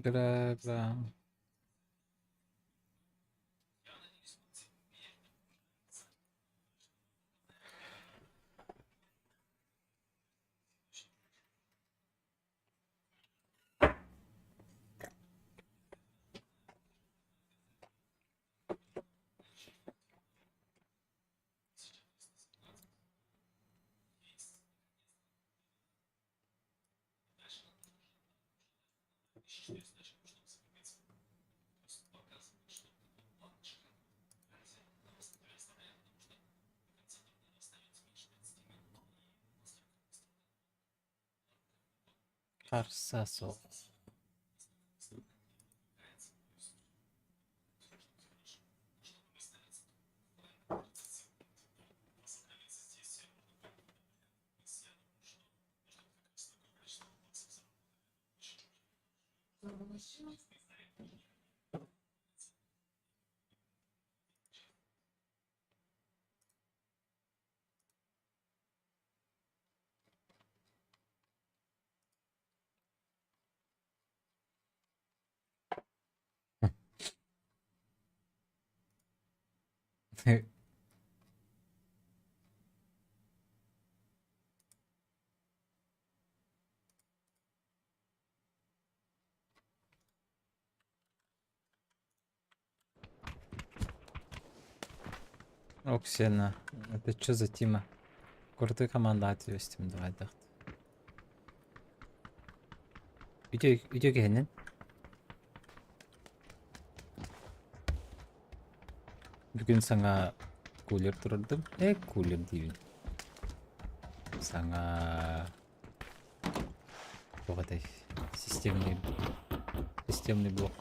Гра-гра. Харса суох. Оксена, это что за тима? Крутой команда отвести давай Үтүө үтүө киһинин. Бүгүн саҥа кулер турардым. Э, кулер диибин. Саҥа туох этэй? Системный системный блок.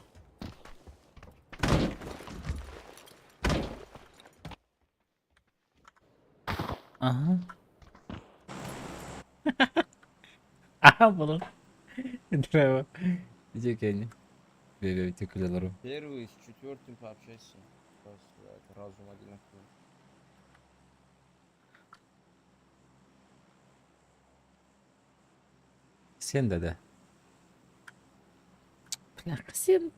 Ага. Аха булun. Браво. Үтүө киһини. Бэбэ үтүө күлэлэру. Первый с четвертым пообщайся. Просто это разум одинаковый. Сен да да. Бля, сен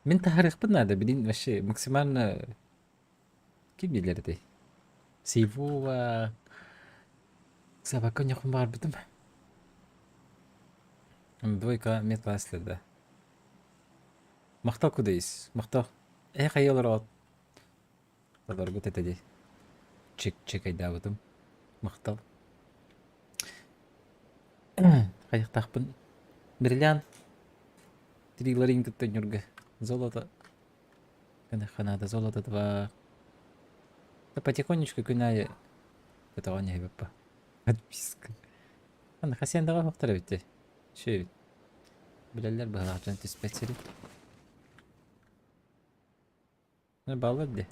Мин таһаарыахпын наада, билин вообще максимально ким билэр этэй? Сейвова собака ньохун баҕарбытым. Двойка медкласслар да. Махтал кудайыс. Махтал. Э хайа олороот. Толорбут этэ дии. Чек чекайдаабытым. Махтал. Хайахтаахпын. Бриллиант Триларин кытта ньурга. Золото. Ханаада золото два. Да потихонечку күн аайы көтөҕөн иһэбиппа. Отписка. Аны хасендаҕа суохтар эбит Үчүгэй эбит. Билэллэр быһалаах дьон түспэт сири. Баллар дии.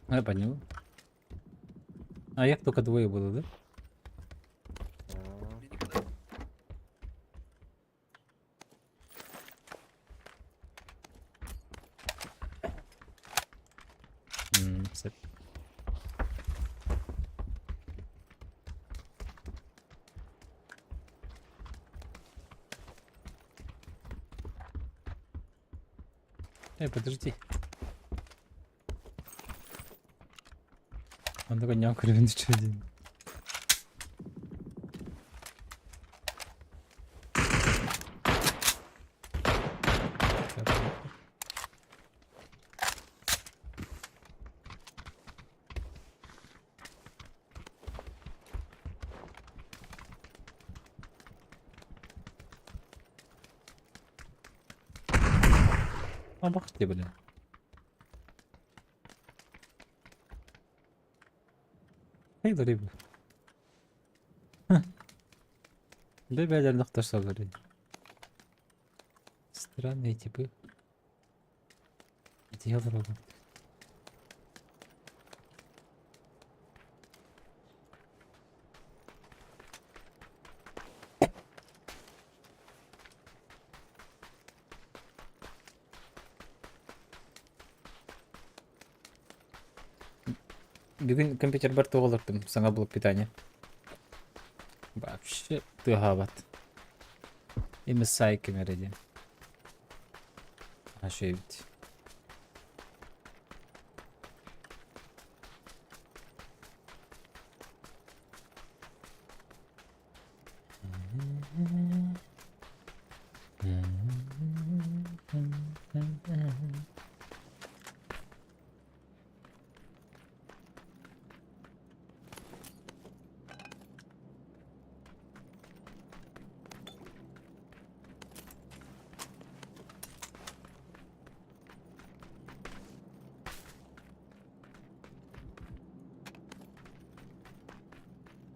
Я понял. А як только двое было, да? Сөп. Эй, подожди. Он такой не көрөн үчүгэй. Абах ты, блин. Эй, рыбу. Бэбэлэр нохтосолор. Странные типы. Где дорога? Бүгүн компьютербар туох олортум саҥа блок питания. Вообще тыаһаабат. MSI кэмэрэ диэн. Аша эбит.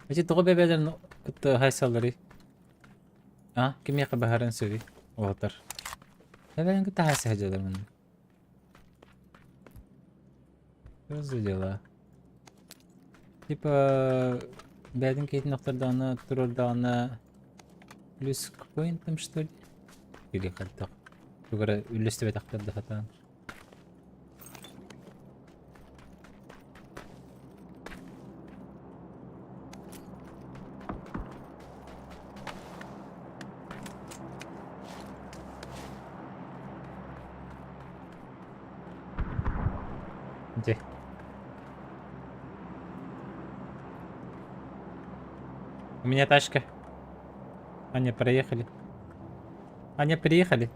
Ити тоҕо бэйэлэрин кытта хайсалларый? А, кимиэхэ баһарын сөбүй? Уолаттар. Бэйэлэрин кытта хайса сылдьаллар манна. Что за дела? Типа, бэйэтин киһитин охтордоҕуна, туруордаҕына плюс к поинтам, что ли? Или хайдах? Тугу эрэ үллэстибэтэхтэр да сатаан. Где? У меня тачка. Они проехали. Они приехали.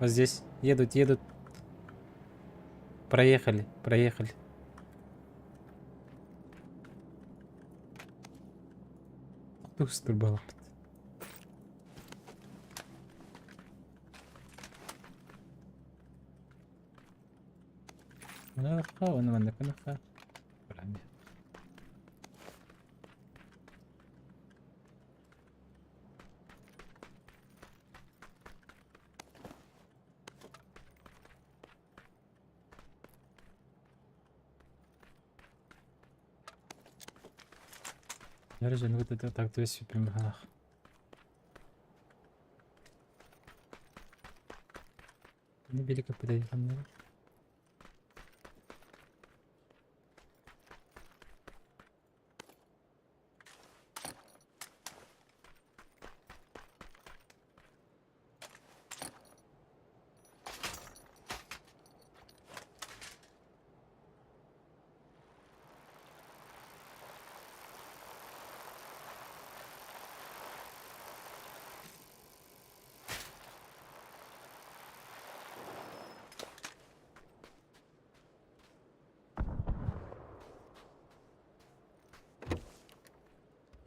Вот здесь. Едут, едут. Проехали, проехали. Тух турбалаппыт. Манныхха уонна маннык гыныахха. Дьэ дьону кытта так түбэспиппин быһалаах. Не били ханна.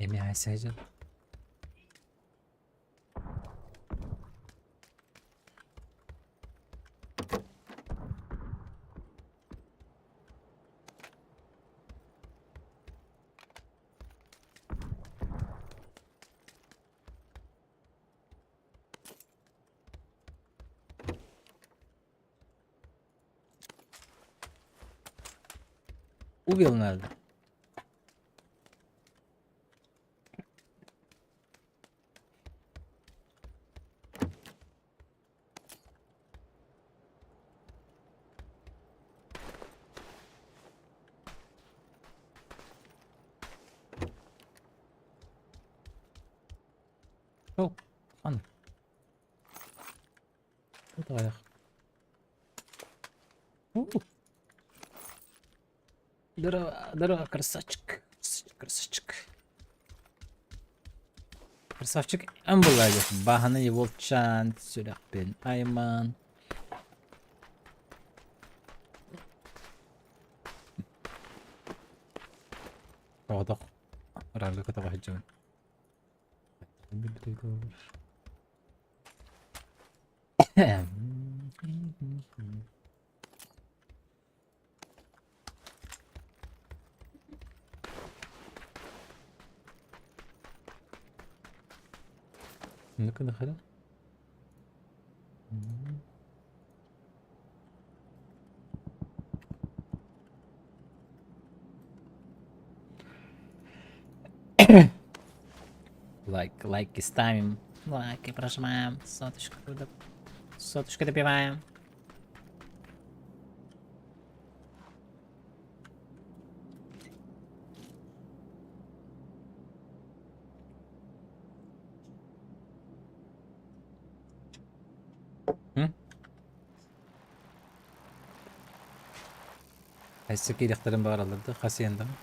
Эмиэ сылдьар. Убил надо. О, хан. Тутаайах. Здорово, здорово, красавчик. Красавчик. Красавчик эн булаайдык. Баһаны волчан сүрэхпин айман. Тоҕотох ыраарга көтөҕө сылдьабын. Ну-ка, нахера? Лайк, лайки ставим, лайки прожимаем, соточку, соточку добиваем. Өссө киириэхтэрин баҕараллар да, хасыйан даҕаны.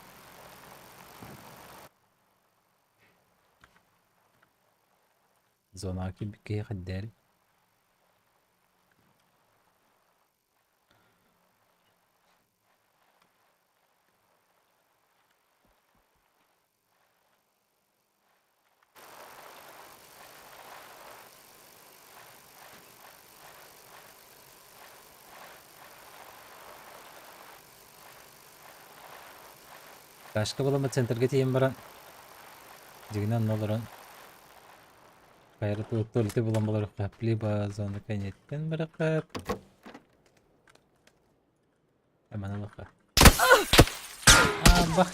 Зонаҕа киирбит киһи хайдаарый? Ташка буоламмыт центрга тиийэн баран, дьиҥинэн онно олорон хайа туалеты булан буларыахха либо зона кэнниттэн барыахха Эмэн ылыахха. Аа, бах.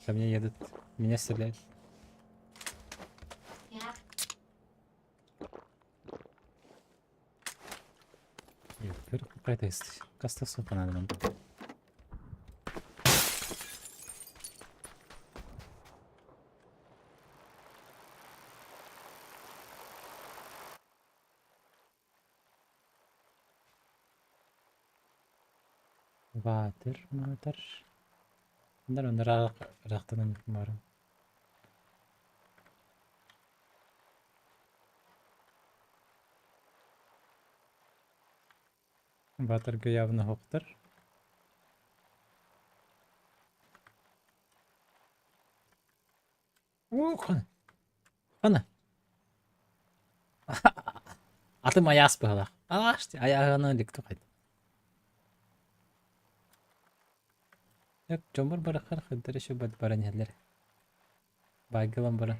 Ко мне едут. Меня стреляют. Какая-то каста надо нам. Ватер, матер. Оннор оннор ыраахтан барым. Ватерга явно хоқтар. Уу, хана. Хана. Атым айаас быһалаах. Аашти айааһына илик тухайт. Дьоммор барахар хыддар еще баран иһэллэр. Баайгылан баран.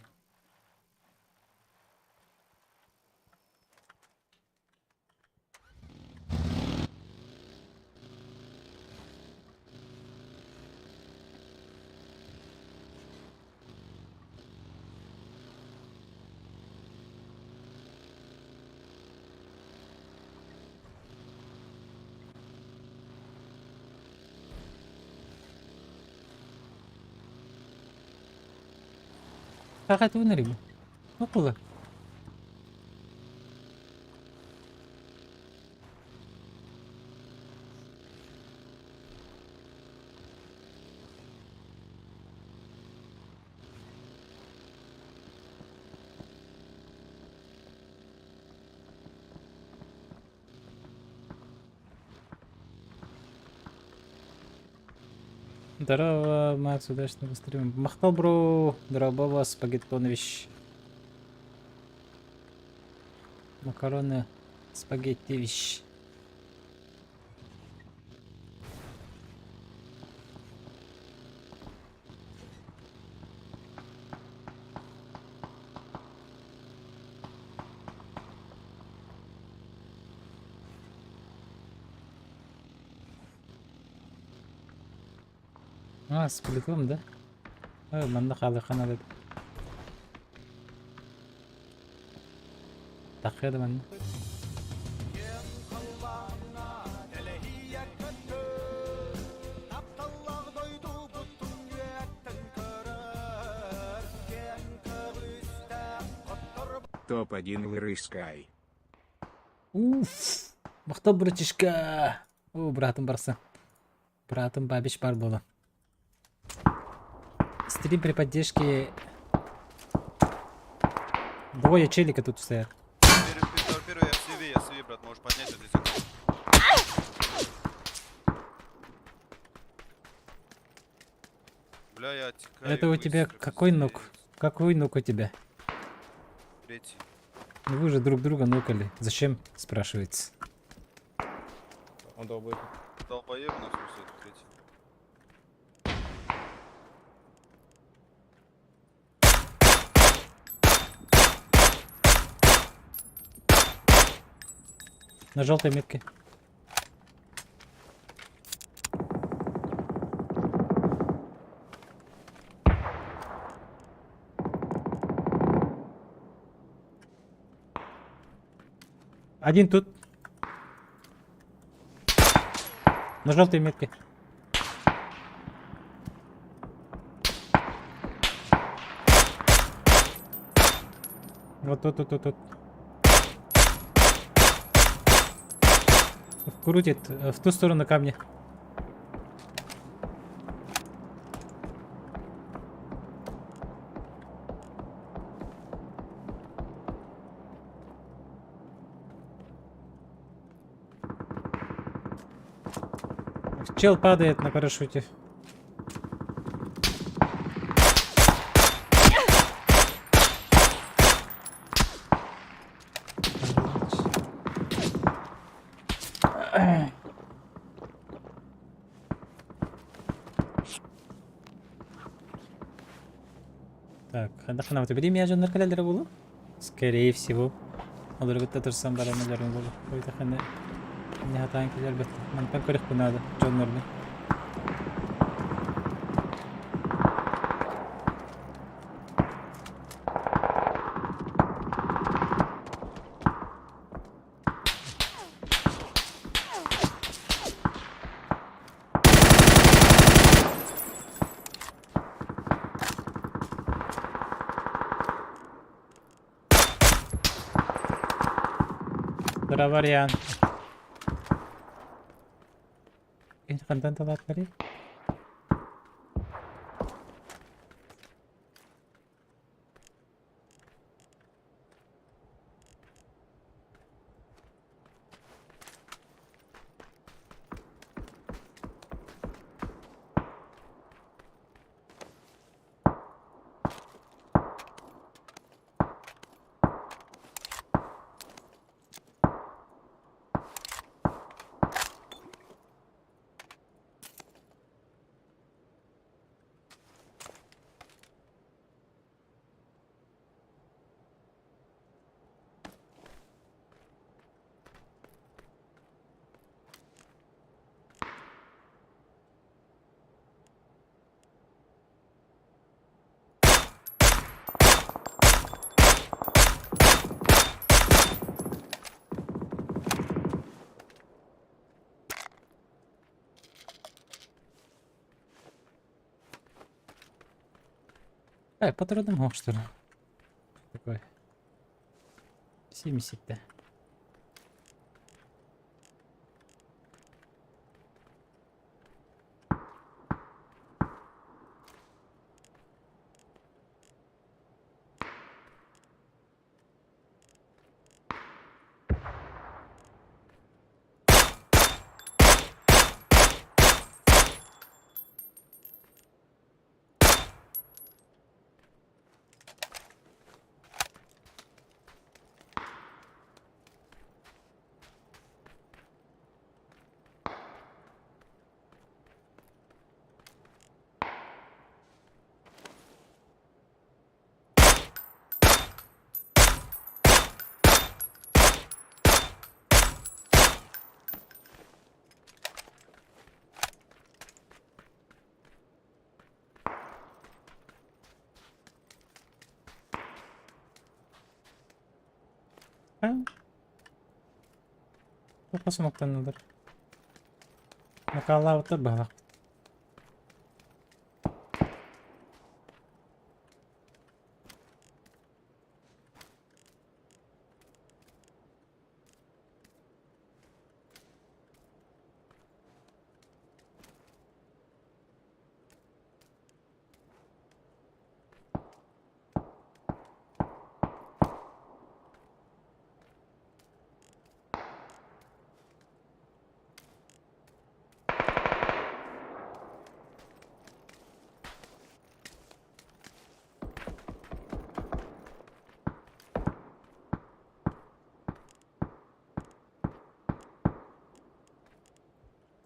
Хахат уунарыгы. Окула. Здорово, Макс, удачного стрима. Махтал, бро. Здорово, Спагеттонович. Макароны спагеттевич. А, с поликом, да? Э, манна хаалыахха наада Таххыа да манна. Топ-1 Лырыскай. Уф! Махтал, братишка! О, братым барсан. Братым Бабич бар буолан. Стрим при поддержке... Двое челика тут стоят. Первый, первый, первый, я в CV, я в CV, брат, можешь поднять вот здесь. Бля, я оттекаю Это у тебя быстро, какой нук? пиздец. Какой нук у тебя? Третий. Ну вы же друг друга нукали. Зачем, спрашивается. Он долбоеб. Долбоеб, ну, в смысле, это третий. На желтой метке. Один тут. На желтой метке. Вот тут, тут, тут, тут. Крутит в ту сторону камня. Чел падает на парашюте. Так, ханна вот билим я жоннор кэлэллэрэ буолуо? Скорее всего. Олоргутта турсан баран өлөрүн буолуо. Ой, не хатаан кэлэр бет. Мантан көрүөхпүн наада дьоннорбун. Дроварьян. Хантан талааттарый? Эй, патроным мог, что ли? Такой. 70-то. Туох сумактаннылар? Накалаабыттар баһылах.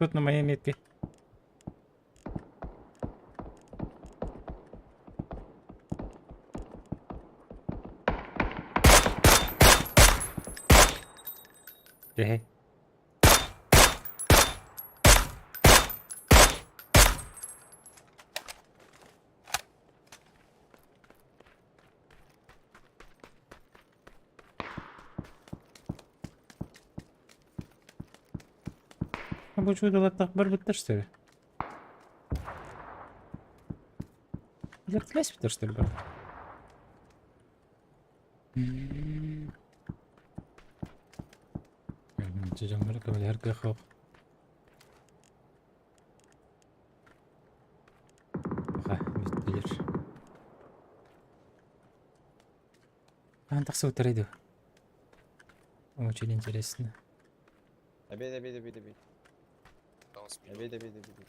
Тут на моей метке. Эй. Бу чудолаттах барбыттар что ли? Лертлэспиттэр что ли бар? Дьоҥҥор көмөлөһөр кыах суох. Аха, бүттүлэр. Хаһан тахсыбыттарай дуу? Очень интересно. Обед, обед, обед, обед. Обед, обед, обед.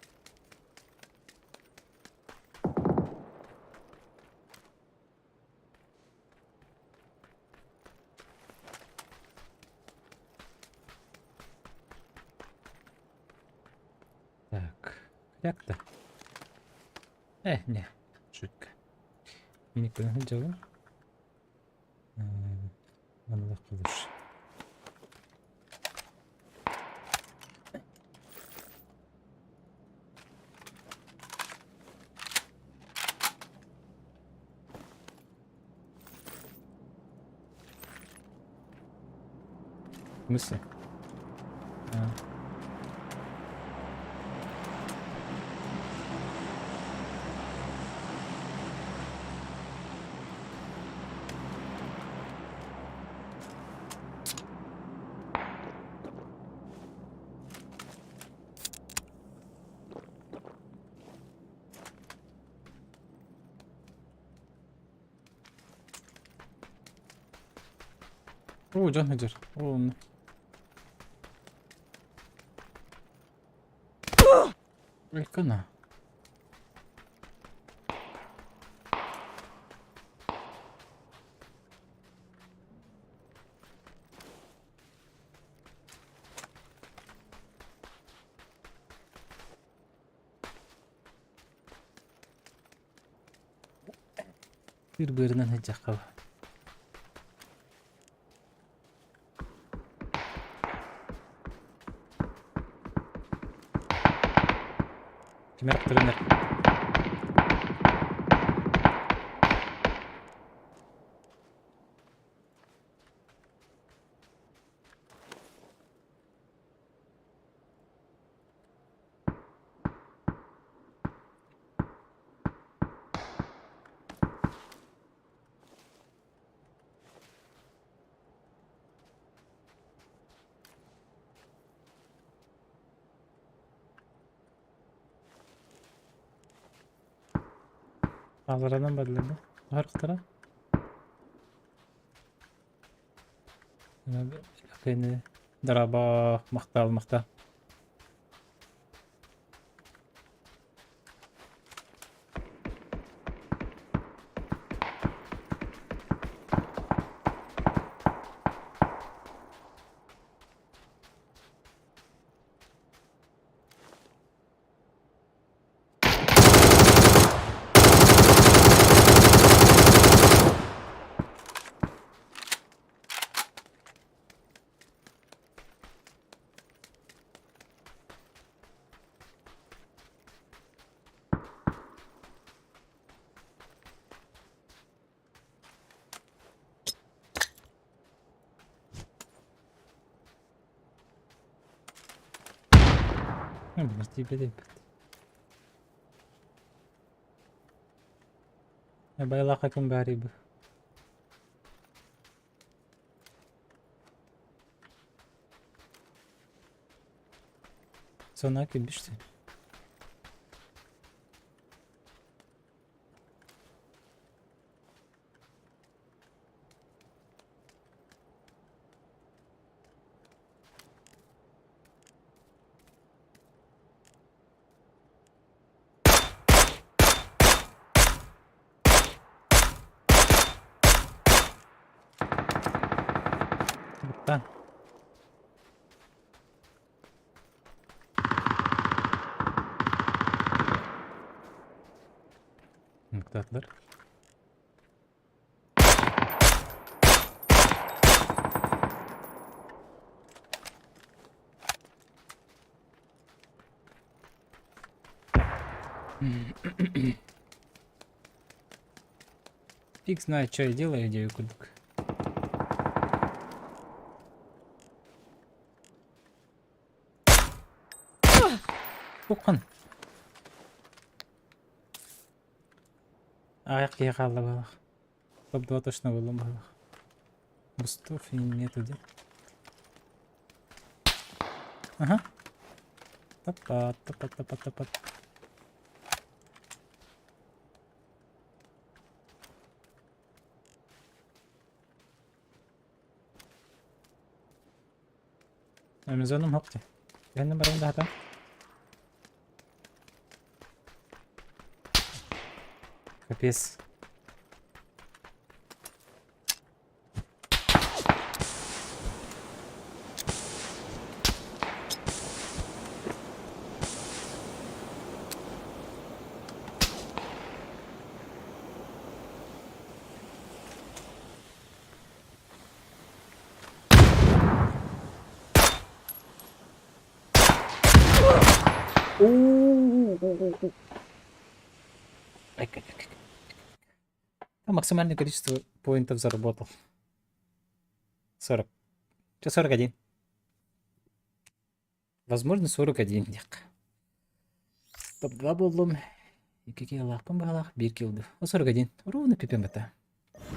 Так, кряк-то. Э, не, шутка. Миниккүнэн сылдьабын. Манна кылыш. В смысле? А. Оо, дьон сылдьар. Оо, онно. Икона. Сир быарынан сылдьахха Ким эрэ Алларанан бардылар да? Харахтара? Дорообо, махтал, махтал. Тиийбэт Байлаха ким баарый бу? Сона кэлбишти. Быттан. Баттаатылар. Фиг знает, что я делаю, идею курдук. Туоххан? Аҕыйах киһи хаалла быһыылаах. Топ-2 точно буоллум быһыылаах. Бустов и нету где. Ага. Таппат, таппат, таппат, таппат. Амазоным хопти. Кэннэ баран даата. Капец. Максимальное количество поинтов заработал. 40. Че 41? Возможно, 41 диэххэ. Топ-2 буоллум. Икки киһилаахпын баҕалаах, биир килл 41. Ровно пипем это.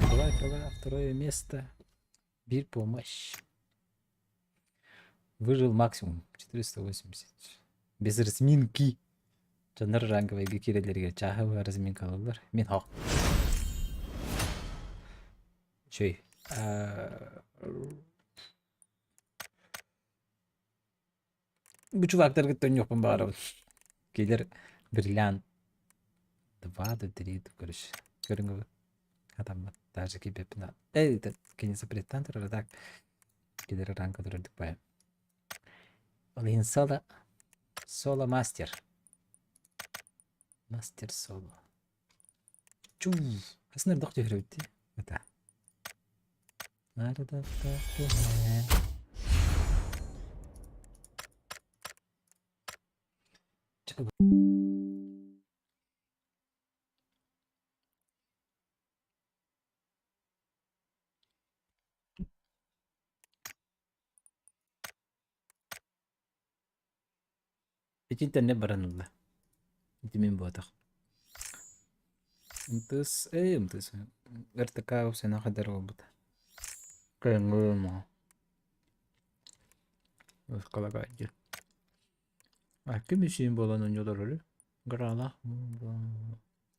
Давай, давай, второе место. Биир помощь. Выжил максимум 480. Без разминки. Дьоннор ранговайга киирэллэригэр чааһы разминкалыыллар. Мин хоох. Чөй. Бу чувактарга төннүөхпүн баҕарабын. Килер бриллиант два до три короче. Көрүҥ хатаммат. Даже киирбэппин. Эй, кини запреттан турар так. Килер ранка турар бая. Ол иһин соло соло мастер. Мастер соло. Чуу. Хасын эрдэх түһэрбит дии. Это. Итинтэн баран ылла. Ити мин буотах. Мтс, эй, МТС. РТК сена хадar буолбута. Кыайыҥҥа Ыскалагаайдьы. А ким үсүүн буолан оонньуулар өлү? Граалаах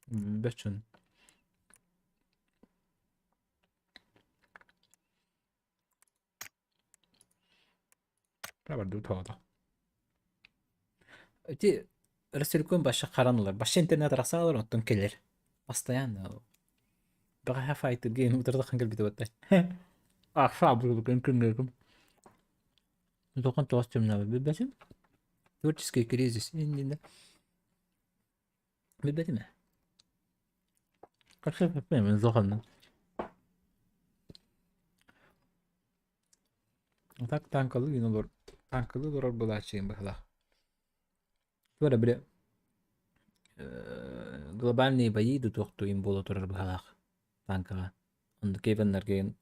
бөччүн. Ити Ростелеком баша харан ылар. Баша интернет арахса ылар, оттон кэлэр. Постоянно. Бэҕэһээ файтырга утарыта кэлбитэ батта. Ахса абырылыгын күнгөргүм. Тохон тоҕус темнабы билбэтим. Творческий кризис иннинэ. Билбэтим ээ. Так танкалыы гын олор танкалыы олорор былааччыйым быһыылаах. Туох эрэ били глобальные бои да туохтуйум буола турар быһыылаах танкаҕа. Оннук Кевиннэргэ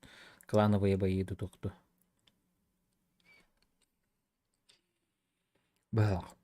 клановые бои да туохту. Быһыылаах.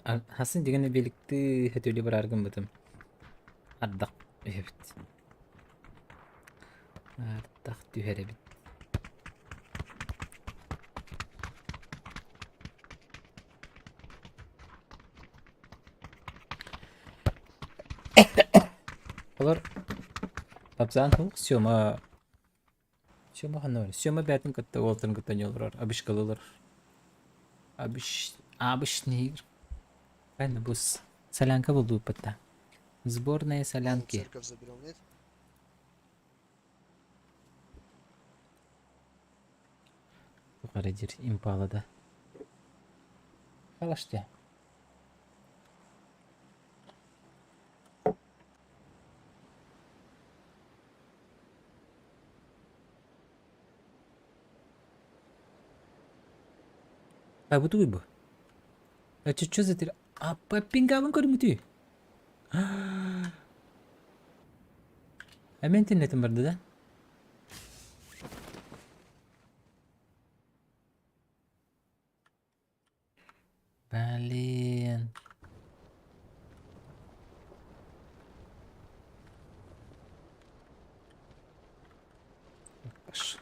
Хасын дигэн эбиэликтии хөтүөлүү бараар гыммытым. Ардах үһүбүт. Ардах түһэр эбит. Олор Тапсаан суох Сёма Сёма ханна Сёма бэйэтин кытта уолтарын кытта не олорор, абышкалыылар. Абыш абышный Правильно, бу солянка булбуппут да. Сборная солянки. Церковь заберем, нет? Тухары диир импалада. Халаште. А бу тугуй бу? Это что за тир? А пингабын көрүмүтүй? А мен интернетим барды да? Блин. Паш.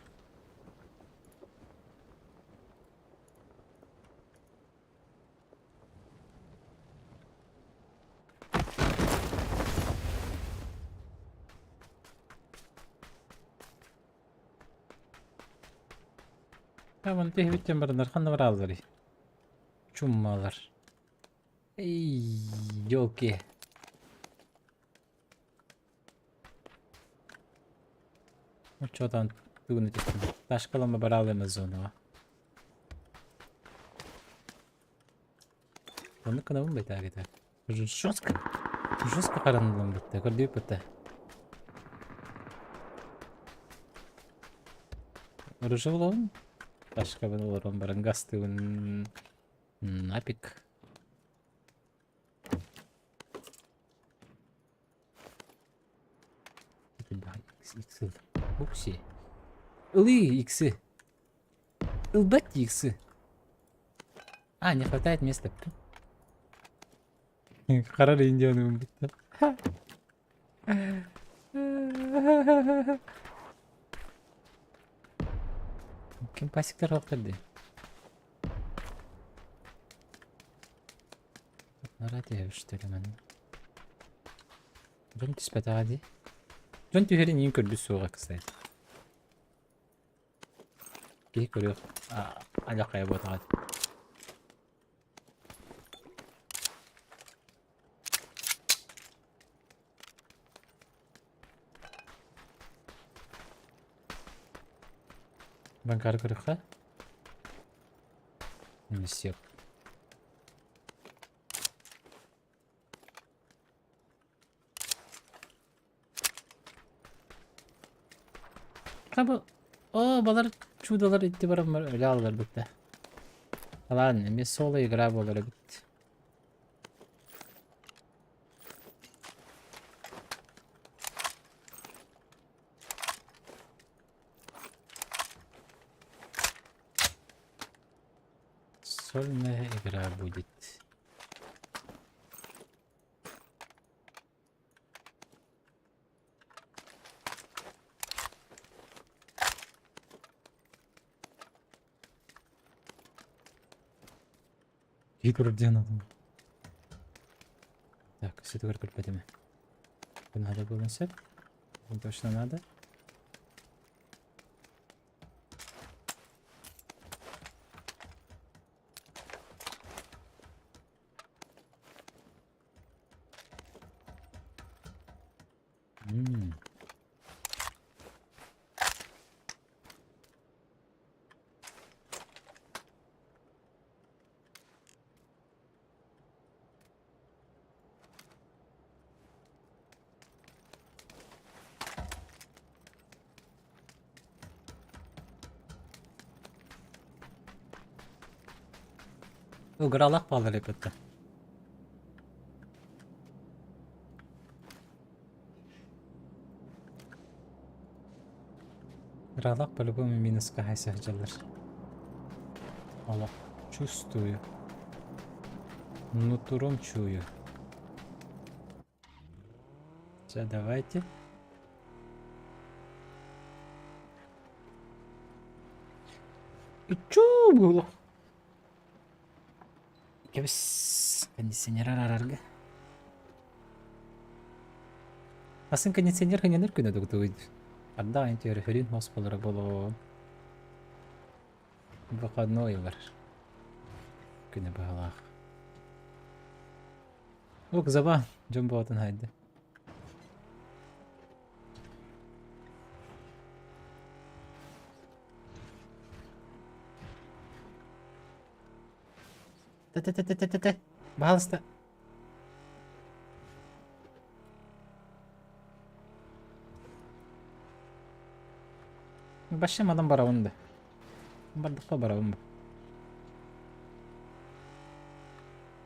Табан түһүбүттэн бараннар ханна бараалларый? Чуммалар. Эй, елки. Оччотон тугун этиттим. Ташкалама бараалыма зонаҕа. Оннук гынабын байтаагыта. Жестко. Жестко харанылан битте. Көрдүбүт битте. Оружие булабын. Ташкабын олорон баран гастыбын. Напик. Иксы. Упси. Ылы иксы. Ылбат иксы. А, не хватает места. Харар индианым битте. Ким пасиктар алып Нарат что ли манна. Дьон түспэтэҕэ дии. Дьон түһэрин иин көрбүт суоҕа, кстати. Киһи көрүөх алякайа буотаҕа. Банкары көрүөххэ. Сөп. Бу оо балар чудолар итти бараммар өлө аллар битте. Ладно, эмиэ соло игра буолар эбит. Сольная игра будет. Киһи турар диэн надо. Так, сытыгар көрбөтүм. Надо было сөп. Точно надо. М. Угралах баалар эбит. Гралах по-любому минуска сылдьаллар. Олох чувствую. Нутром чую. Все, давайте. Чуу было. Кэбис кондиционер араарарга. Атын кондиционер ханнанар күнэ дугдугуй. Арда айн төөрө хөрүн хос болора болоо. Выходной ылар. Күнэ быһалаах. Ок, заба, дьон боотун хайды. Тэ-тэ-тэ-тэ-тэ-тэ. Пожалуйста. Башым барабын да. Бардыққа барабын.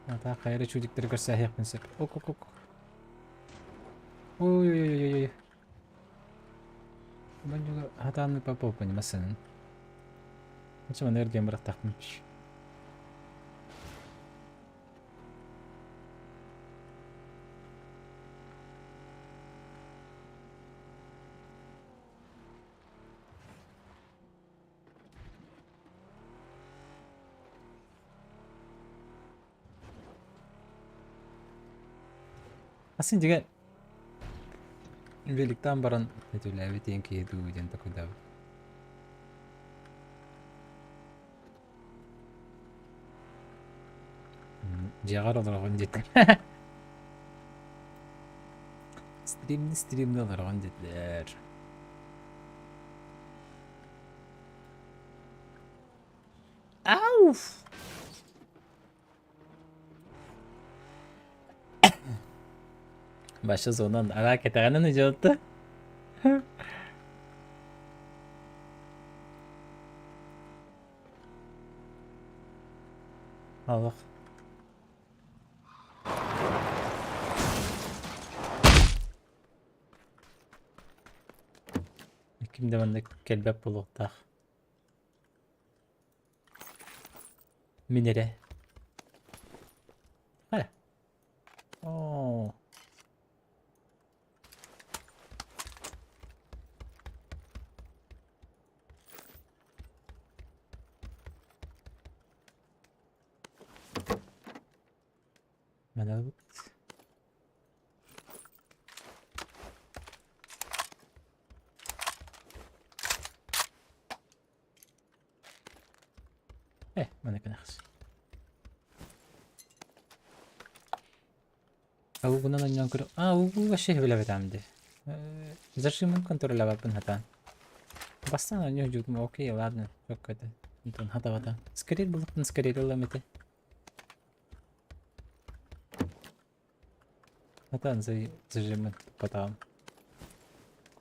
Ата хайры чудиктер көрсәһиэхпин сөп. Ок ок ок. Ой ой ой ой. Банюга хатааны папа понимасын. Ничего, энергия бырахтахпын. Асын дьиҥэ великтаан баран өтүүлээбит диэн киһи дуу диэн такуйдаабыт. Дьиэҕэр олороҕун диэтилэр. Стримни стримни олороҕун диэтилэр. Ауф! Баша зонан ара кэтэҕинэн ыдьалта. Алах. Ким да манна кэлбэт буолуохтаах. Мин эрэ. Хайа. Оо. Манабыт. Э, маны кынахс. Аугунан анньан көрө... А, угу вообще билэбэтам ди. Зажимын контролябаппын хатаан. Бастаан анньа дьуутум, окей, ладно, это. Антон хатабата. Скорее булуктан скорее ылам ити. Хатаан зажимын туппатаҕым.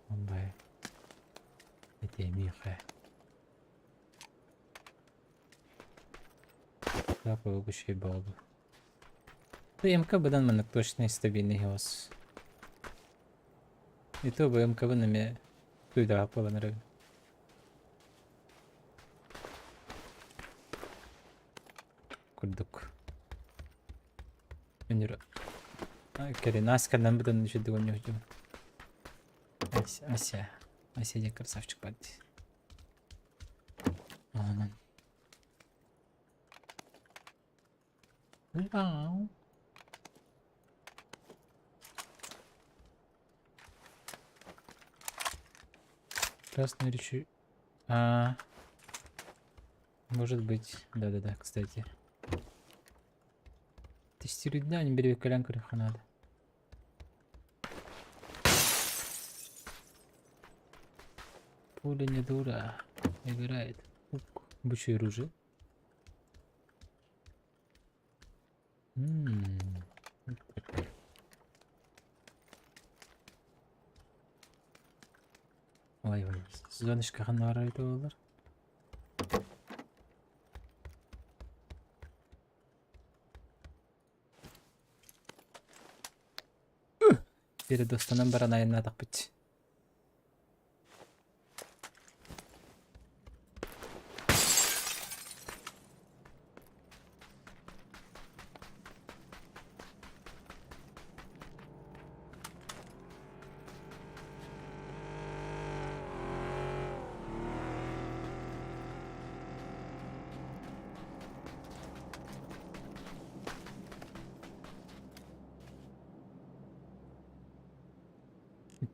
Онбай. Этиэмиэхэ. Үчүгэй буолбут. МК быдан маннык точный стабильный голос. И то бы МК-бын эмиэ туйдаах буолан эрэбин. Курдук. Өнөр кэлин асканан быдан үчүдүк онньуһдьум. Ася, Ася, Ася диэн красавчик бар дии. Онон. Вау. Красный речи. А, может быть. Да-да-да, кстати. Тестируй дня, не бери колянку надо. Пуля не дура. Играет. Бычье оружие. М, так. Ой, ой, зоночка ханна буолар. Передостанан баран айаннаатахпыт.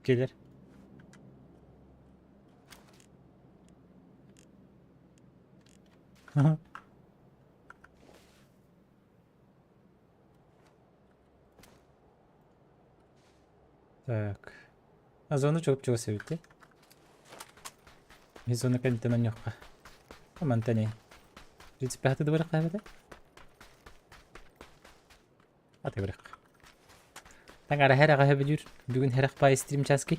Кэлэр. Так. А зону чугас эбит дии. Ми зона кэнниттэн онньуохха. Мантан эй. 35 да барахха эбэтэ. Аты барах. Таҥара хэрэҕэ сөбүлүүр. Бүгүн хэрэх баай стрим часки.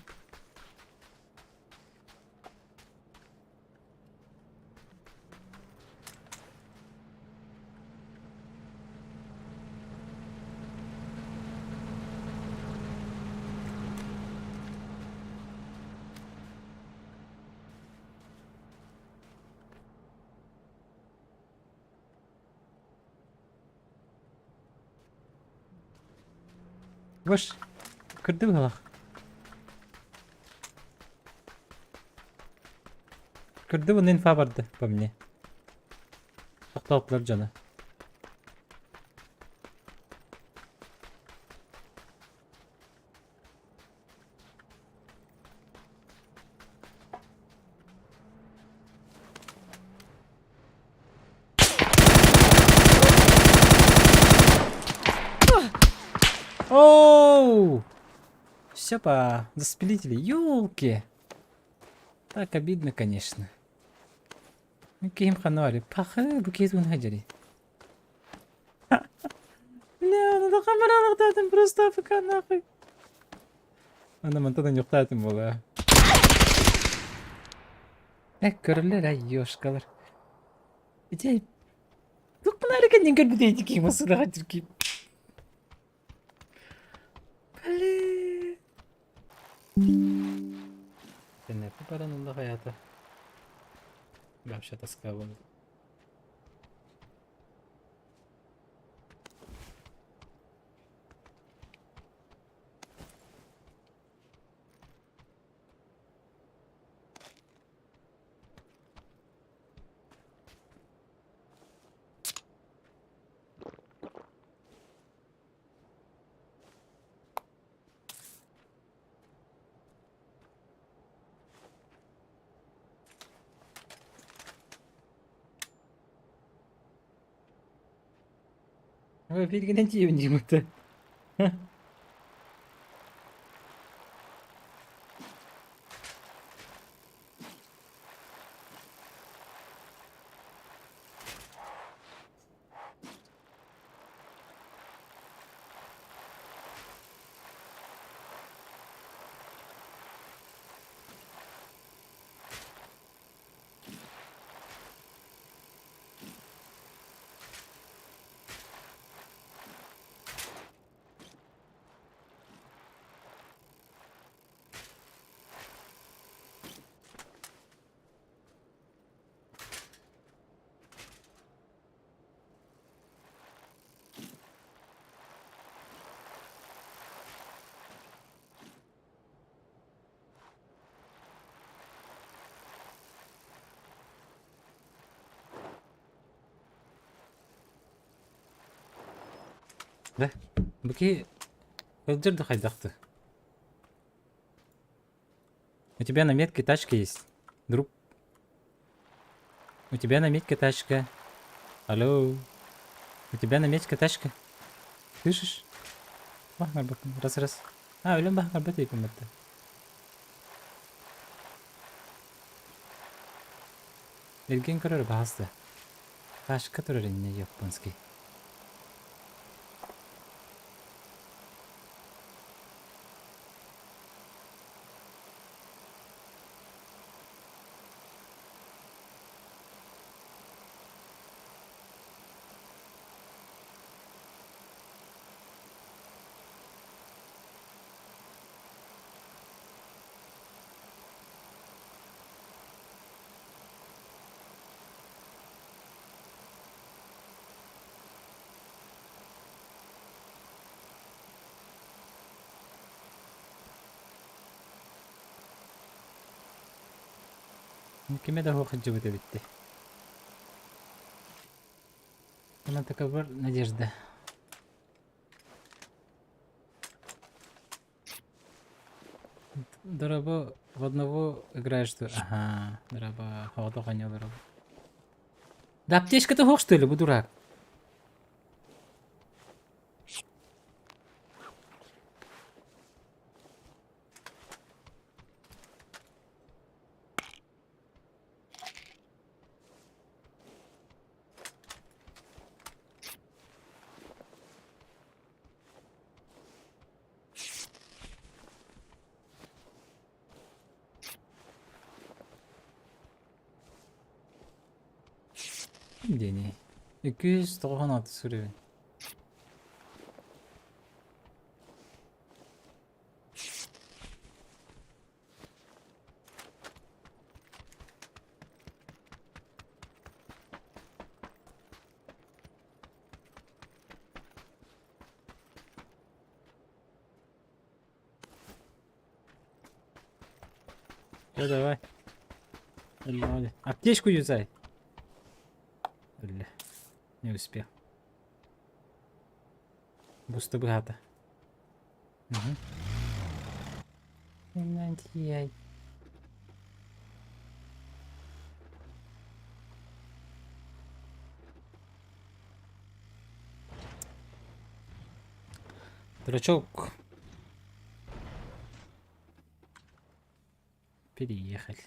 Гош, кырды быһалах. Кырды бу инфа барды по мне. Тохтоотулар дьоно. Оу! Все по заспилители. Ёлки! Так обидно, конечно. Ким хануари. Пахы, букет хаджари. Бля, ну да камералыктаатым просто АФК нахуй. Аны мантан ньуктаатым буолаа. Э, көрөллөр ай ёшкалар. Ити Тукпунары кэннин көрбүт эти ким масынаға түрким. Блин. Тенепи баран онда хаята. Вообще тоска буолла. Ой, билгинэн тиийэбин диибит. Да, бу киһи сылдьар да хайдахты. У тебя на метке тачка есть, друг. У тебя на метке тачка. Алло. У тебя на метке тачка. Слышишь? Раз раз. А, өлөн бахнарбат эйпиммэтэ. Эргин көрөр баһаста. Ташка турар инньэ японский. Кимэ да суох сылдьыбыт эбит дии. Она такова надежда. Дорабо в одного играешь, что? Ага, дораба, хоҕото ханьа дораба. Да аптечка-то суох, что ли, бу дурак? Диэний. 296 суруйбун. Все, давай. Аптечку юзай. Бля, не успел. Буста быһаата. Угу. Дурачок. Переехали.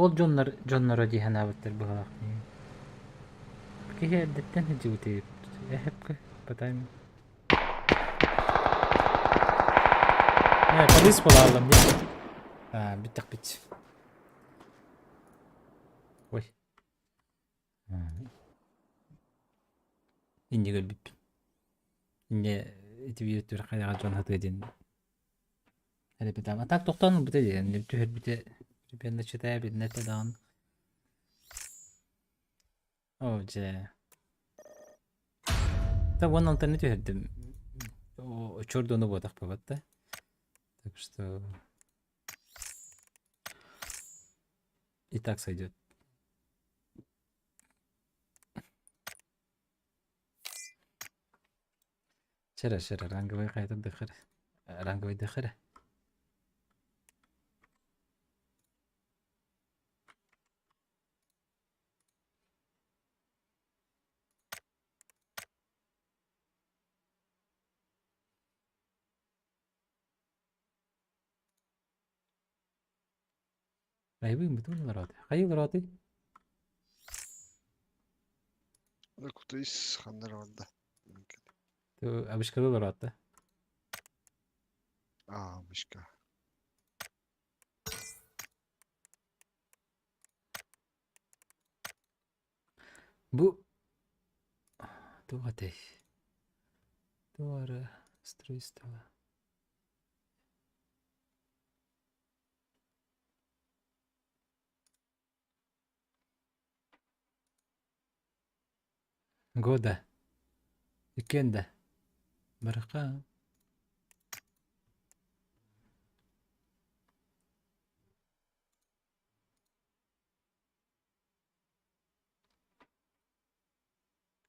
Ол дьоннор дьонноро дии санаабыттар быһалаах Киһи эрдэттэн сылдьыбыт эһэпкэ потом Э, полис буолааллым дии. Аа, бүттэхпит. Ой. Инньэ көрбүппүн. Инньэ ити биир өттүгэр хайаҕа дьон сатыа диэн эрэпитам. А так тохтоон ылбыта диэн түһэрбитэ примерно читая билинэ даҕаны. Оо дьэ. Да уонна алтаны түһэрдим. Чордону буотах бабатта. Так что и так сойдет. Чэрэ, чэрэ, ранговый хайта дыхыр. Ранговый дыхыр. Айбыын бүтүн олороот. Хайыы олороотуй? Кутуйс ханнар барда. Абышкалы олороот да? Аа, абышка. Бу туох этэй? Туох эрэ устройство. Года. Иккиэн да. Барыха.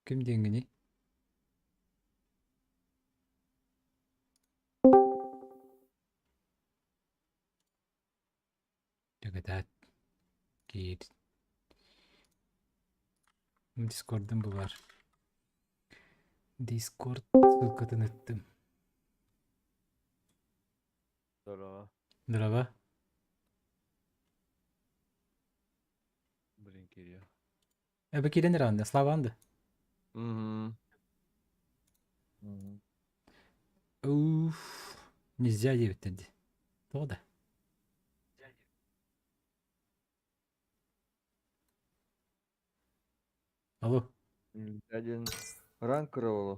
Ким диэҥҥиний? Дьөгөтөөт киир. Дискордум булар. Дискорд ссылкатын ыттым. Здорово. Здорово. Блин, Кирилл. Эбэ киирэн эрэҕин Слава анды. Угу. Угу. Уф, нельзя диэбиттэр дии. Тоҕо да? Алло. Один ранг кырывало.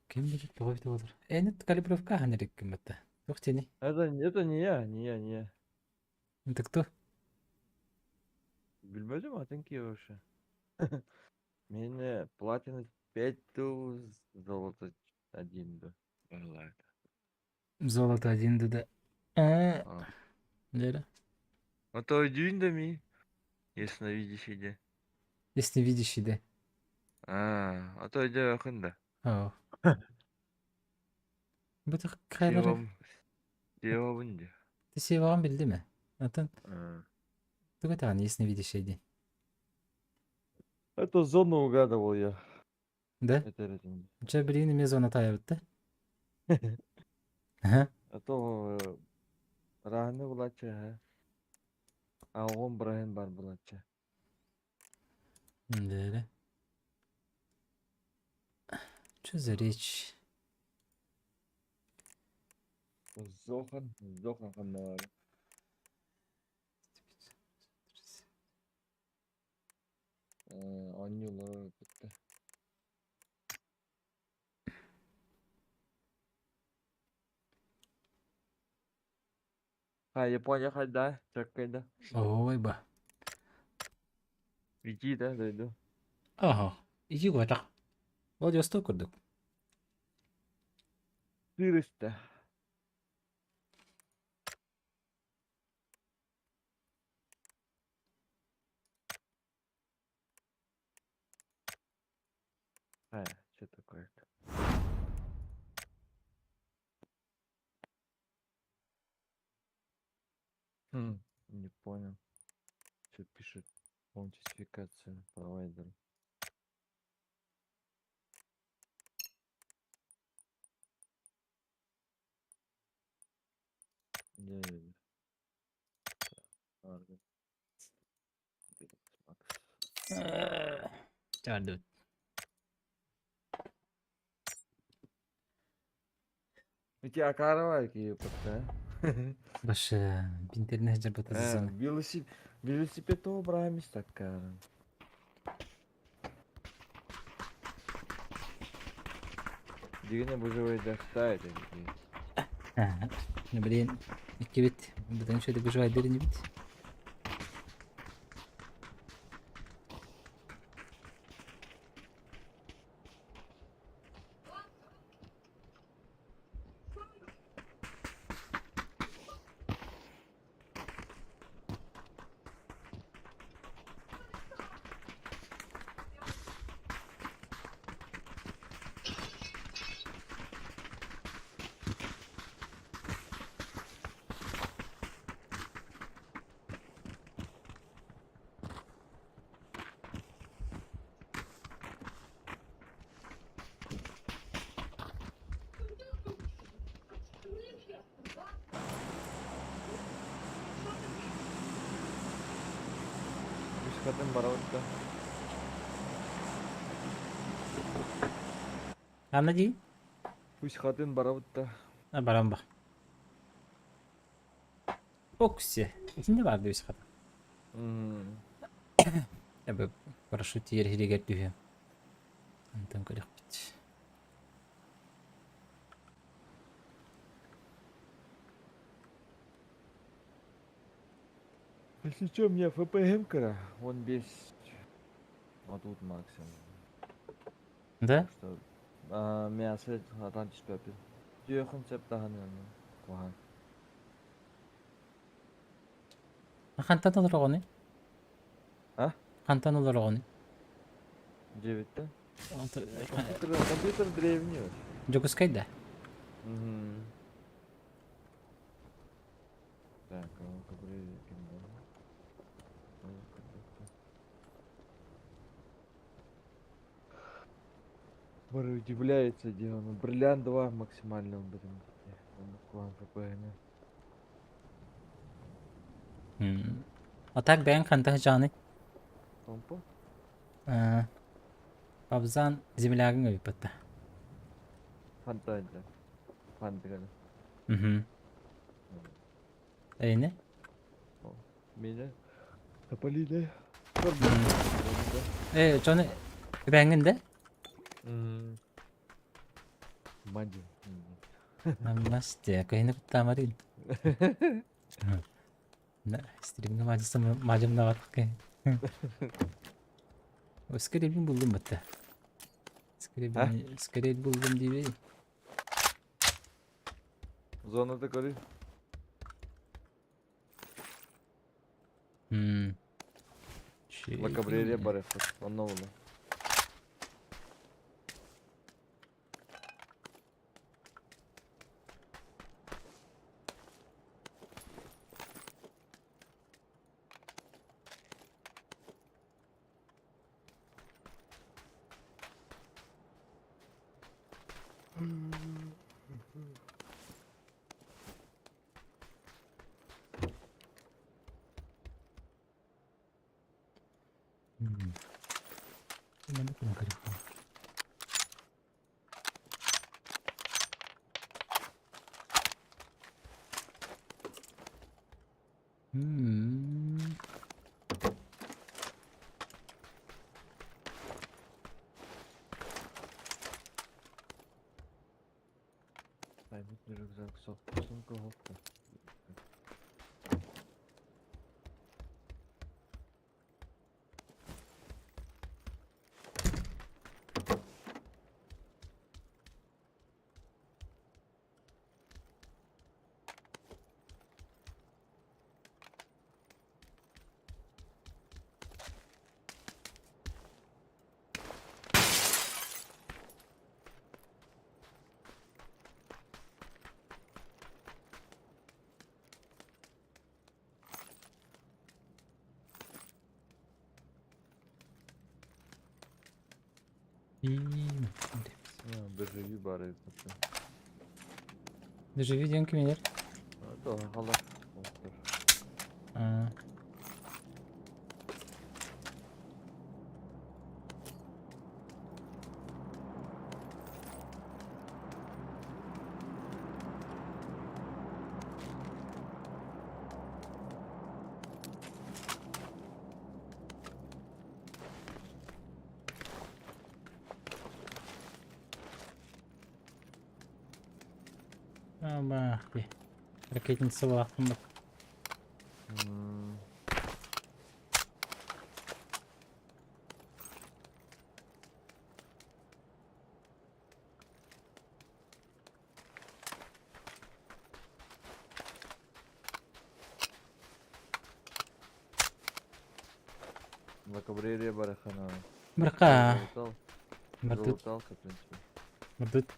Ким билэр тоҕо эбитэ буолар? Эн калибровка аһан эриккин батта. Туох диэний? Это не я, не я, не я. Это кто? Билбэтим атын киһи вообще. Мин платина 5 тыл, золото 1 да. Барлайт. Золото один да. А, А. Лера. А то өйдүүн да мин. Ясновидящий де. Ясновидящий де. А, а то өйдөөкүн да. Оо. Бу хайалары Севам. Севабын де. Севаҕын биллим ээ. Оттон А. тугу этэҕин ясновидящий диэн? Это зону угадывал я. Да? Это этим. Дьэ билигин эмиэ зона таайбыт да? Аһа. А то раһаны булаччы ха. А оҕом быраһын бар булаччы. Дээрэ. Что за речь? Зохан, Зохан ханна Оонньуулар бүттэ. Ха, Япония хайда, чаккайда. Ой ба. Вити да, дойду. Аха. Ити куотах. Владивосток курдук. 400. А, что такое-то? Хм, не понял. Что пишет? Аутентификация провайдера. Не, Чаардыбыт. Ити акаарабай киһи патта. Башы интернет жабыта зона. Велосипед, велосипед того брамис такая. Дигене бужевой дохтает Блин, иккибит бытын шөйдө бужевай деринибит. Үс хатын барабыт да. Анна дии? Үс хатын барабыт да. А, баран ба. Окси. Итинде барды үс хатын. Эбэ парашют тиер хиригер түһүө. Антон көрөхпүт. Если что, у меня ФПМ кара, он без... Вот тут максимум. Да? Что а, мясо атан түспәппин. Түйөхүн сөп даһаны куһаан. Хантан олороҕуный? А? Хантан олороҕуный? Девять-то? Компьютер, компьютер древний вообще. Дьокуускай да? Угу. Так, а ну-ка, блин, Бары удивляется, где он. Бриллиант 2 максимально блин. Он ФПН. А так бэйэҥ хантан сдьаҕыный? Помпа? Пабзан землягыҥ эбиппит да. Фантазия. Фантазия. Угу. Эйне? Меня? Тополиная. Э, дьону эбээҥҥин да? Мадин. Намасте, кыһыны куттаамарыын. Стримҥэ мадьымнабат Скорее буллум бытта. Скорее, скорее буллум диибей. Зоната көрүй. La Cabrera барыахпыт. Онно буолла. Рюкзак сумка гопка. Дежавю бары. Дежавю диэн кимилэр? Халар. Абах, ракетница лахмат. La Cabrera барахана. Брака. Залутался, в принципе. Мардут.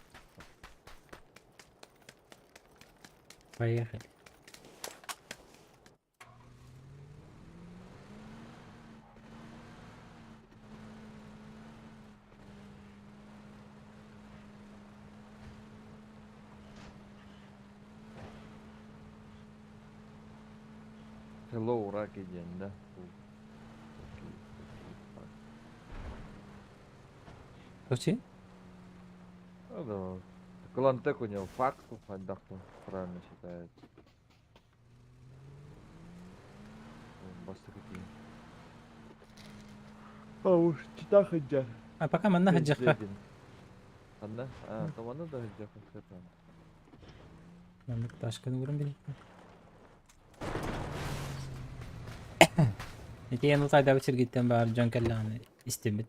Поехали. Hello, раки день, да? Вообще? Ну да. Клантек у него фактов отдохнул, правильно считает. Баста какие. А уж чита ходя. А пока манна хаджаха. Анна? А, там она да хаджаха. Маннык ташканы көрөн били. Ити эн утайда сиргиттен бар дьон кэллэҕинэ истиммит.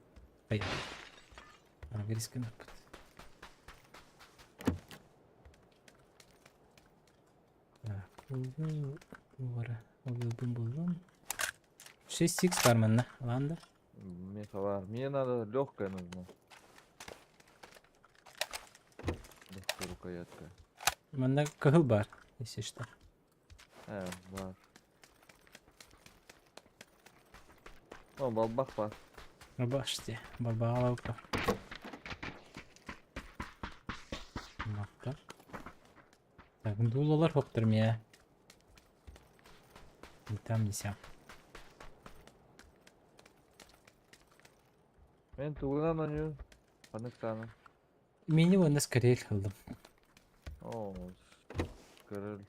Ай. Ана гырыскын аппыт. Так, булдум булдум. 6х бар манна. Ланда. Мне товар. Мне надо легкая нужна. Легкая рукоятка. Манна кыһыл бар, если что. Бар. О, балбах бар. Рабаште. Бабалка. Так. Так, дулалар хоптыр я. Ни там, ни сям. Мен тугунан оню. Паныктаны. Мени оны скорее кылдым. О, көрөл.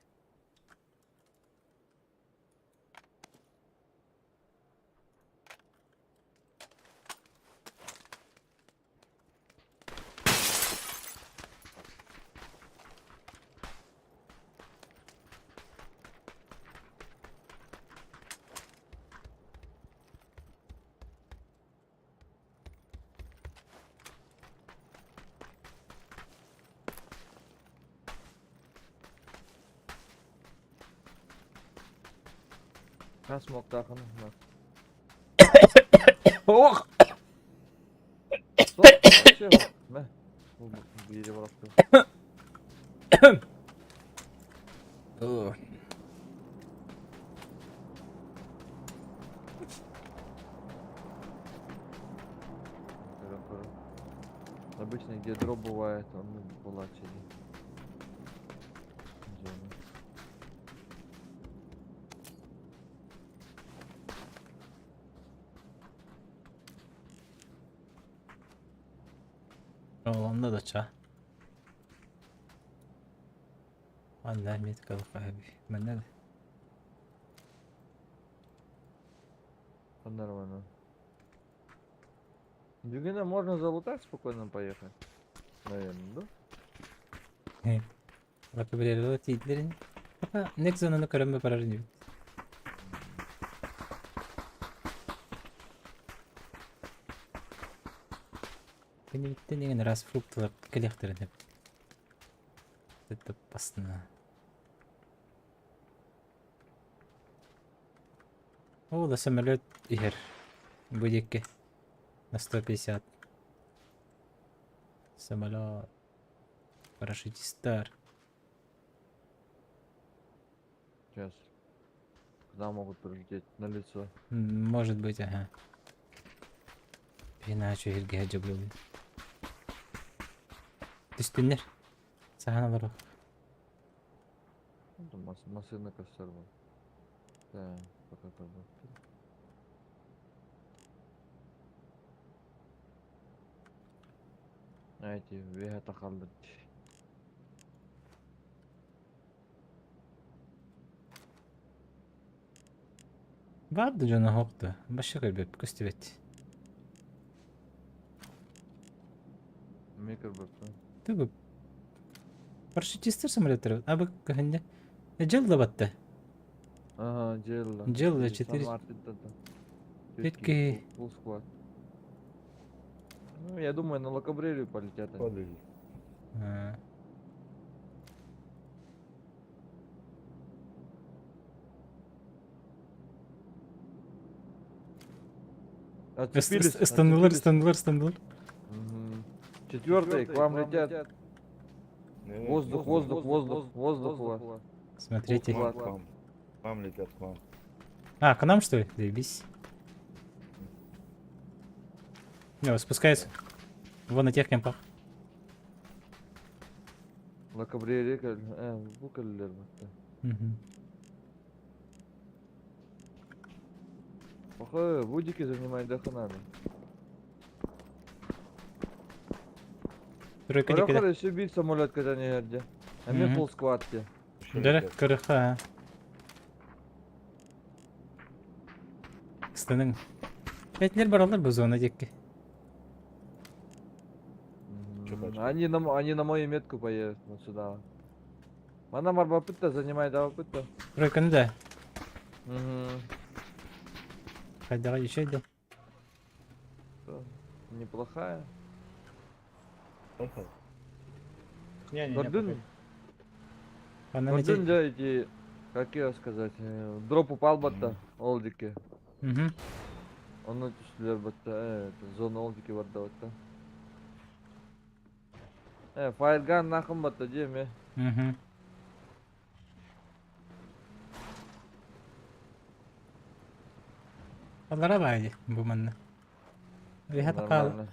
Хас муоктаахын Ох! Стоп, вообще, мэ. Биири барахтым. О. Обычно где дроп бывает, он была через. Онно да ча. Анна меткалык аби. Манна Нормально. Дюгина можно залутать спокойно поехать. Наверное, да? Лакабрерила тиидлерин. Папа, нек зонаны көрөмбө барар инибит. Кенебиттен деген раз фруктылар келехтерин деп. Это опасно. О, да самолет иһэр. Бу диэки. На 150. Самолет. Парашютистар. Сейчас. Куда могут прилететь? На лицо. Может быть, ага. Иначе иргэ дьобулун. Түстүннэр. Саһан олорох. Ну, там машина костер был. Да, пока как бы. Эти вега халдыр. Баар да дьоно оһох да. Башы көрбөп көстүбэт. Микро бапта. Тугу парашютистер самолеттер. Абы көһүннэ. Дьыл да батта. Ага, дьылла. Дьылла 4. Петки. Фул склад. Ну, я думаю, на Лакабрерию полетят они. Подожди. Отцепились, Ыстаннылар, отцепились. ыстаннылар, ыстаннылар. Мгм. Четвертый, к вам летят. Воздух, воздух, воздух, воздух у вас. Смотрите. К вам, к вам. К вам летят, к вам. А, к нам что ли? Заебись. Не, спускается. Вон на тех кемпах. Лакабрерия, бу кэллилэр бытта. Похоже, будики занимать даханами. Тройка дикеде. Көрөхөр еще бит самолет когда не где. А мне Мгм. пол сквадки. Еще Дөрек летят. көрөхө. Ыстаның. Бәтлер баралар бу зона дикке. Чё пачка? Они на мою метку поедут вот сюда. Мана марбапытта занимает авапытта. Тройканы да. Угу. Хайдага еще да. Неплохая. Ага. Гордын, Ана Гордын да эти, как ее сказать, дроп упал батта, олдики. Угу. Оны түстүлөр батта, это, зона олдики барда батта. Фаерган нахын батта, деме. Угу. Алара баайы бу манна. Виха такал. Нормально.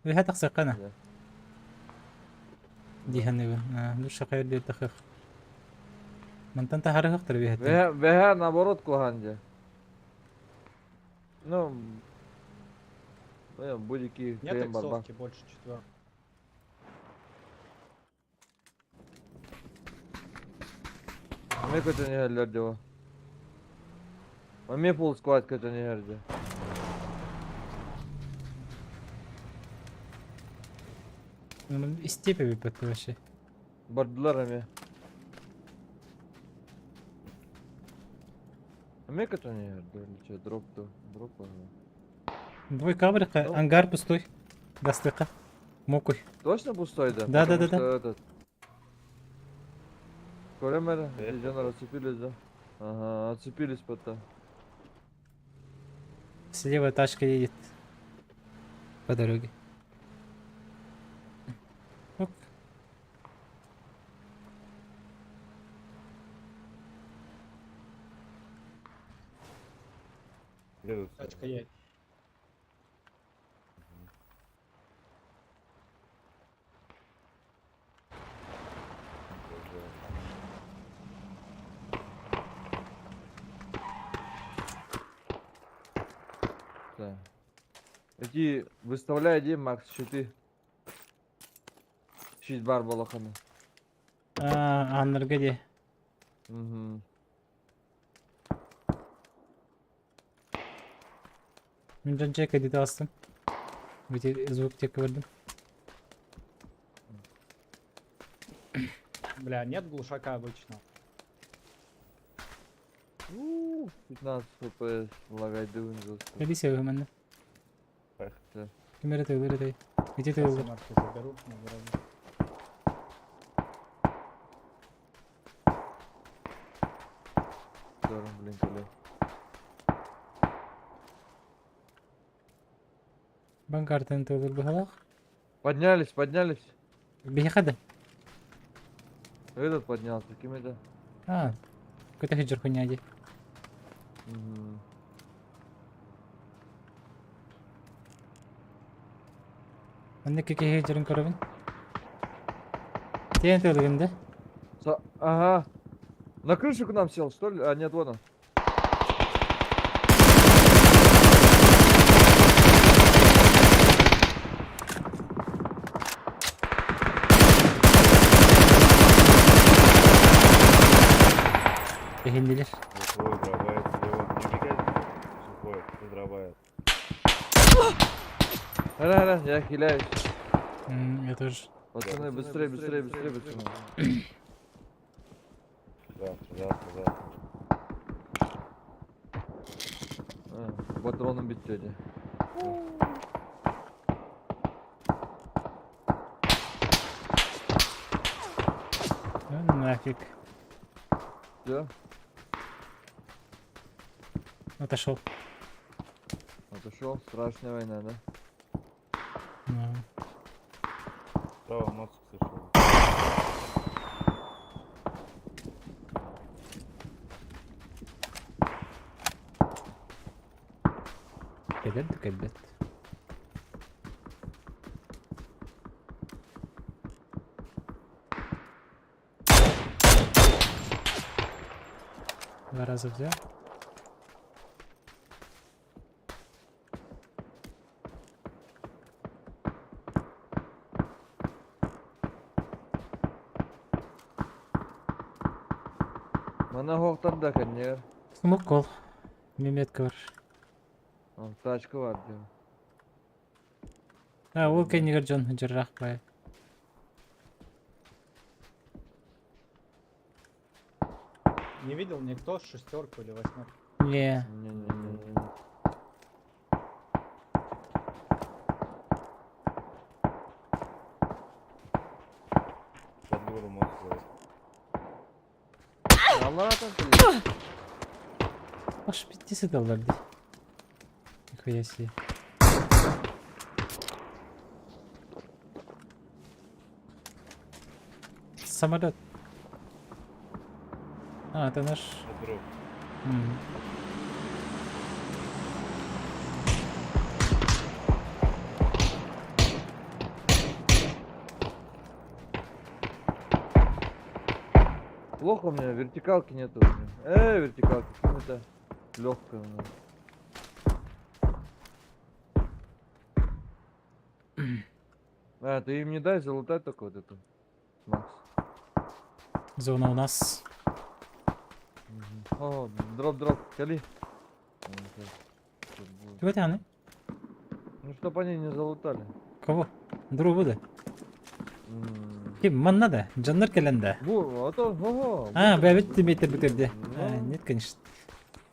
Виха тахсакана. Да. Диханыбы. Бу шакайыр диир тахых. Мантан тахарыхтар виһаттан. ВХ, ВХ наоборот куһаҕан. Ну, будики Нет хрен барба. иксовки больше четверки. Ми көтөн иһэллэр дьэ. Ми фулл склад көтөн иһэр дьэ. Истепи бүппэт вообще. Бардылар эмиэ. Ми көтөн иһэр дьэ, дроп то, дроп. Двойка абрика, Ну. ангар пустой. Дастыка. Мокуй. Точно пустой, да? Да, да, Потому да, да. что этот... Көрөм эрэ, эти дьоннор отцепились, да? Ага, отцепились потом. Слева тачка едет. По дороге. Ок. Едут. Тачка едет. Да. Эти выставляй, где Макс, щиты. Щит бар балаханы. А, Аннарга де. Угу. Мин дьон чека дете астым. Бити звук тек көрдүм. Бля, нет глушака обычно. 15 FPS, лагай дывын жестко. Эби себеби манна. Да. Ким эрэ тыылыр этэй. Ити Сейчас тыылыр. я марку заберу на дороге. Здорово, блин, коля. Банкартын тыылыр быһалаах. Поднялись, поднялись. Биһиэхэ да. Этот поднялся, кем это? А, көтө сылдьар хуйня дии. Угу. Манна киһи сылдьарын көрөбүн. Тиэн тыылыгын да. Ага. На крышу к нам сел, что ли? А, нет, вон он. Эһиннилэр. Сухой дробает слева. Не убегай. Сухой, ты дробает. Ра, ра, я хиляюсь. Я тоже. Пацаны, быстрее, быстрее, быстрее, быстрее. Завтра, завтра, завтра. А, патроном бить тетя. Ну нафиг. Все, Отошел. отошел. Страшная война, да? Ну. Справа моцик сошел. Кэлэр да кэлбэт. Два раза взял. Мана хоқтар да кәнер. Смок кол. Меметка бар. Тачка бар дейм. А, ол кэннигэр дьон дьарраах бай. Не видел никто шестерку или восьмерку. Не. Не-не-не. Под гору моцик лазит. Алла там ты. Аж 50 доллар дии. Нихуя себе. Самолет. А, это наш. Это дроп. Плохо у меня, вертикалки нету. у меня. Вертикалки, что это? Легкая у меня. А, ты им не дай залутать только вот эту. Макс. Зона у нас. Мгм. О, дроп, дроп, кали. Чего ты, Анны? Ну, чтоб они не залутали. Кого? Другу да. Ким, манна да. Дьоннор кэлэн да. Бу, а то, ого. А, бу- бэбит тиммейттер бүтэрдэ. А, Ну. нет, конечно.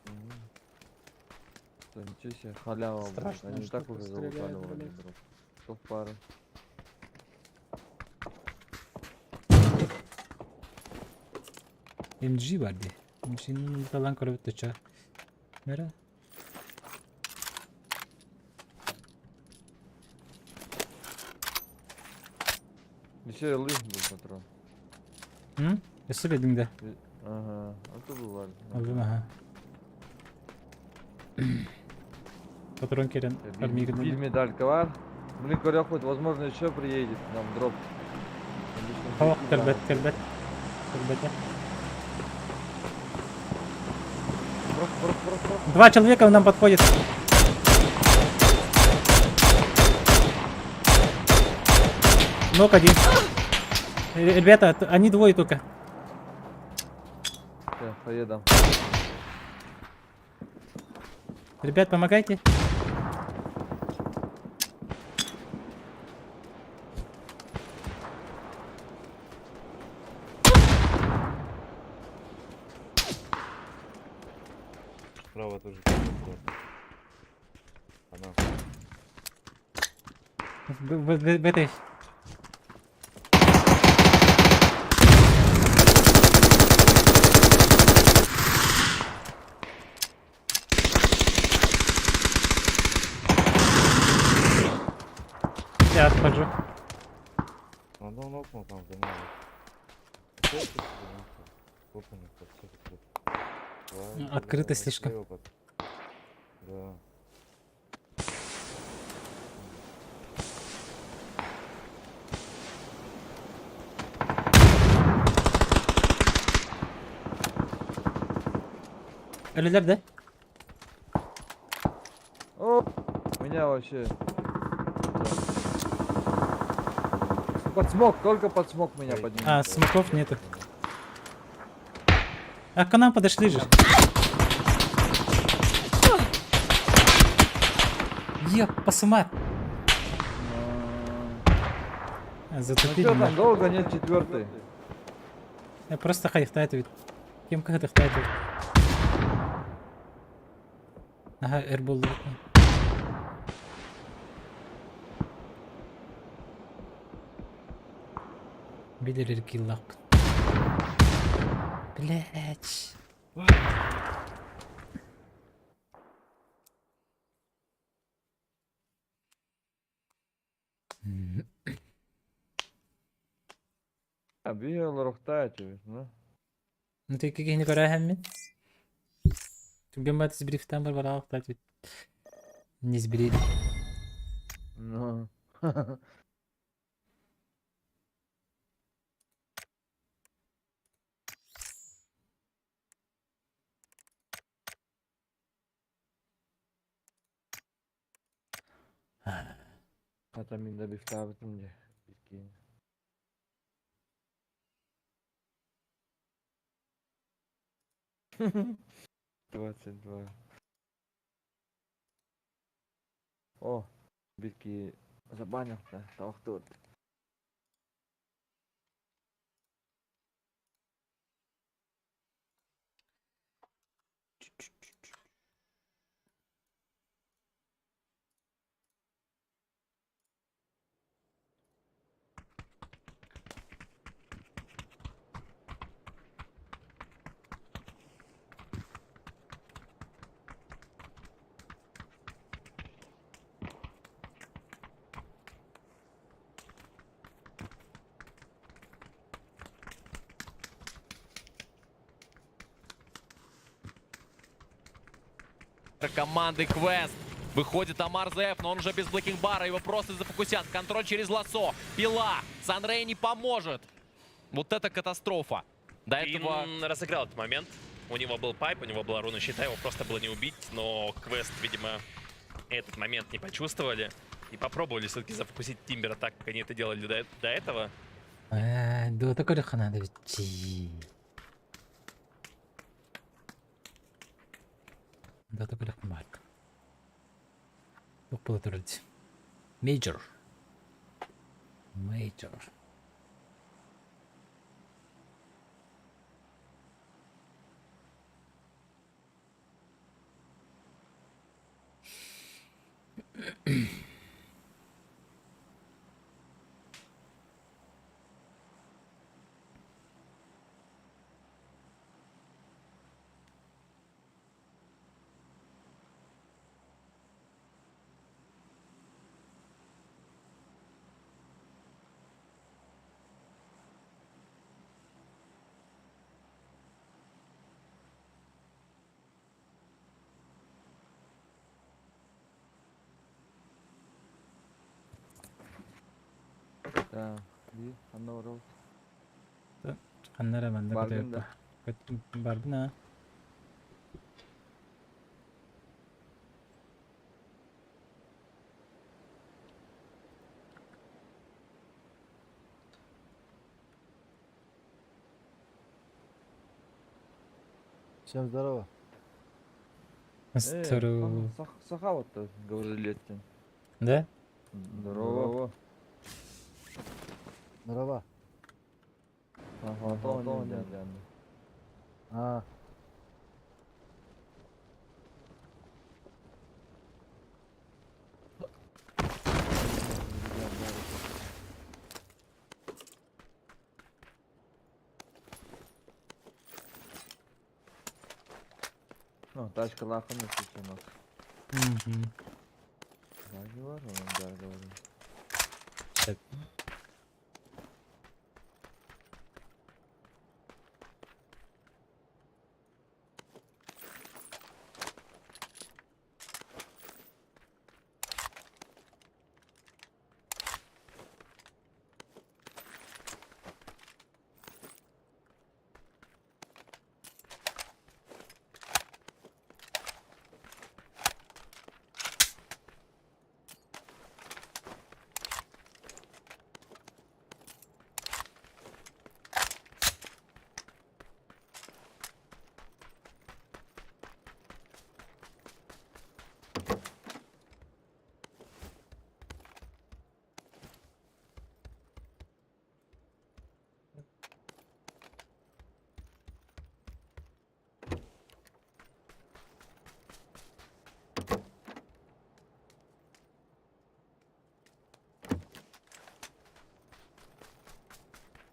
Мгм. Да, ничего себе, халява, блядь. Страшная Они и так штука уже залутали стреляет, вроде блядь. дроп. Что в пары. MG бар дии. MG-ны талан көрөбүт төчө. Мера. Еще ылы был патрон. М? Өссө бедиң да. Ага, а то бывали. Алдым аха. Патрон керен армигин. Бил медалька бар. Блин, хоть, возможно, еще приедет нам дроп. Хавак кэлбэт, кэлбэт. Кэлбэтэ. Два человека нам подходит. Нок один. Ребята, они двое только. Все, поедем. Ребят, помогайте. Справа тоже аккуратно. Она. В этой. Я отхожу. Ну, одного нокнул там за нами. Всё, всё, всё, нахуй. Вот у них тут всё тут. Давай, Открыто давай, слишком. слева под- Да. Ölüler de. О, меня вообще. Под смог, только под смог меня Ой. поднимет. А, смоков нету. А к нам подошли же. Еп, посумат. Ну Затупили. что там, нахуй. долго нет четвертой? Я просто хайфтает ведь. Кем хайфтает ведь. Ага, эрбол. Билер киллап. Блять. А, бегал рухтать, ну. Ну ты какие не көрәһәм Түгән бат сбрифтан бар бар ақтат бит. Не сбрили. Ну. А там мин да бифтаабытым дии. Прикинь. 22. О, битки забанил, да, тут. Команды Квест. Выходит Амар ЗФ, но он уже без блокинг-бара. Его просто зафокусят. Контроль через лассо. Пила. Санрей не поможет. Вот это катастрофа. До этого... Пин разыграл этот момент. У него был pipe, у него была руна щита, его просто было не убить, но Квест, видимо, этот момент не почувствовали и попробовали все-таки зафокусить Тимбера так, как они это делали до этого. Дота көрөхханада битчи. Дота көрөхханада. Туох буола турар Major. Major. Да, и анна орол. Ханна эрэ манна Баргын да. Барбын аа. Всем здорово. Здорово. Саха вот говорили этим. Да? Здорово. Здорово. Ага, то А, Ну, тачка лахана сейчас. Мгм. Баги бар, он да, говорю. Так.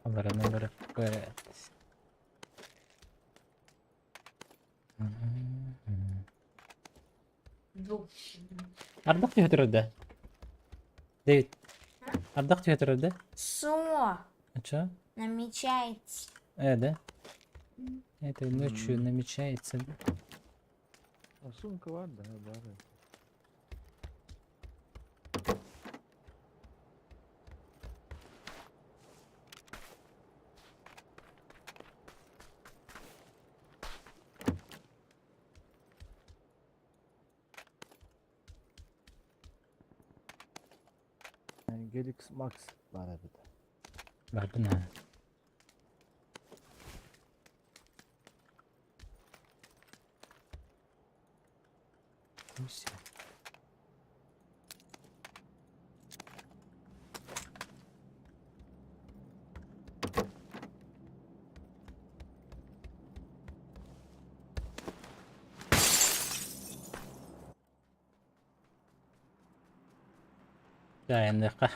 Алларынан барыппыт. Ардах түһэ турар да? Дэвид. Ардах түһэ турар да? Шо? А чё? Намечается. Да? Это ночью намечается. А сумка бар, да, бар. Gelix Max бар эбит. Бардын аа. Всё. Да, энныхха.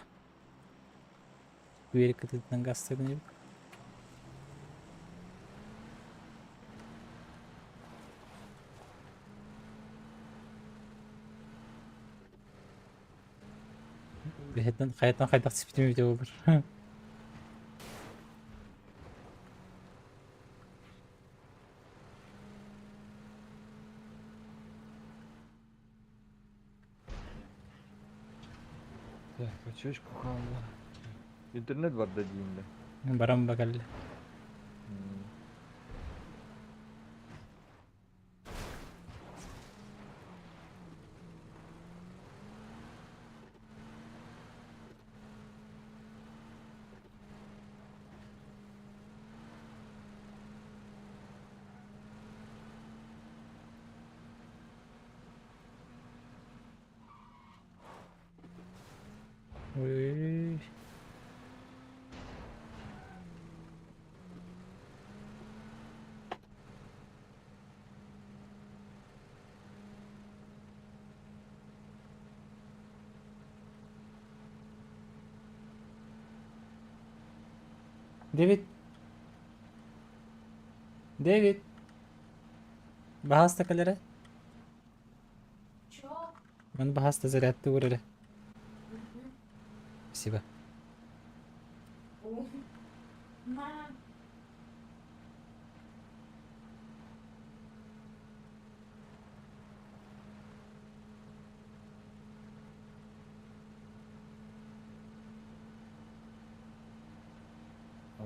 Күөл кытыытынан гастыгын эбит. Бэһэттэн хайаттан хайдах сиппитим эбитэ буоллар. Так, очечку халла. Интернет бар да дейін да. Баран бакалла. Ой-ой-ой. Дэвид. Дэвид. Баһаста кэлэрэ. Чё? Маны баһаста зарядты ур эрэ. Спасибо. На.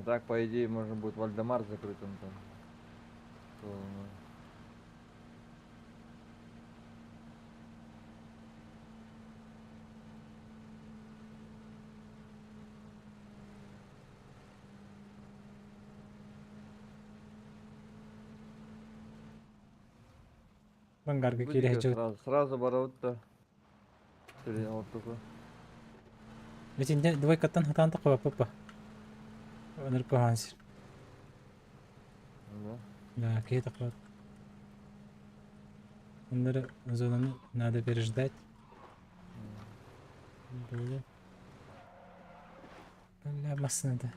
А так, по идее, можно будет Вальдемар закрыть он там. То, ну, Бангарга Будет киирэ её сылдьыбыт. сразу, сразу барабыт-то. Или вот такой. Итиннэ двойкаттан хатаан таххыбаппыт Онор куһаҕан сир. Да. Да, киһи таххыбат. Оннор зонаны надо переждать. Было. Бля, массыната.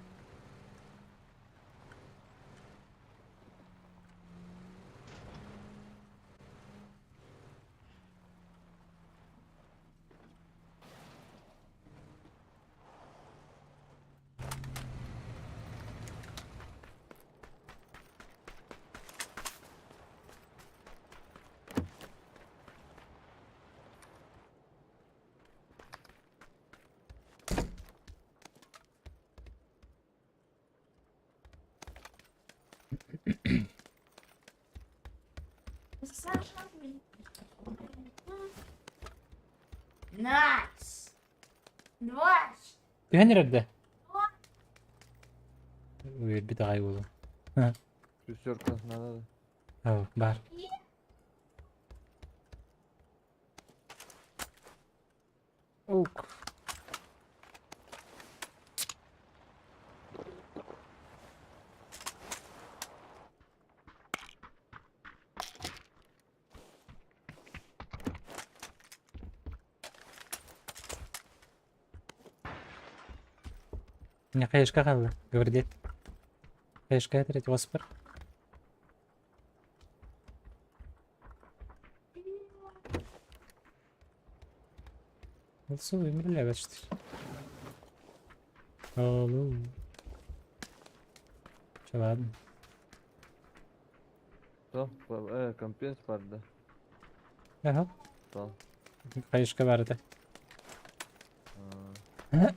Найс. Двадцать. Түһэн эрэр да? Үөрбүт аҕай уолум. Шестерка надо. Оо, баар. Ук. Мин хайышка хаалла, гвардет. Хайышка этэрэ оспар. Ол сыл өмүрүлээбэт что Алло. Чэ ладно. Что? Компенс бар да. Аха. Стал. Хайышка бар этэ. А,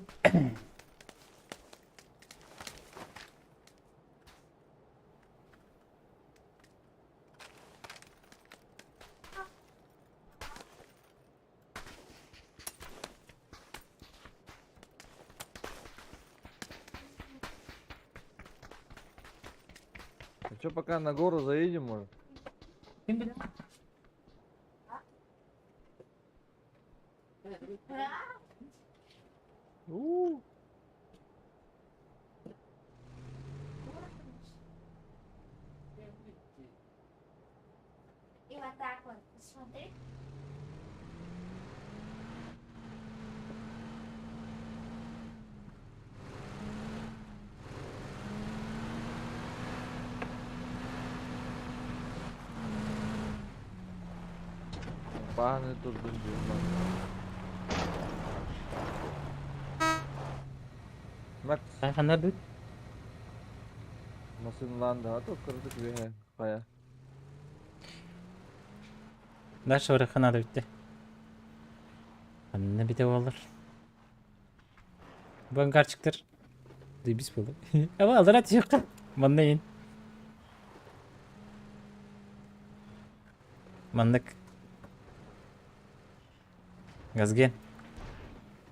Ну что, пока на гору заедем, может? У-у-у. И вот так вот, смотри. Пахнет тут бензин. Макс, Ханна бүт. масынланды, а то кырдык беhe, кая. Дальше барыахха наада бүттэ. Ханна бүтэ буоллар. Бу ангарчиктар Дебис буолла. Аба алдара түһүөххэ. Манна иин. Маннык. Газген.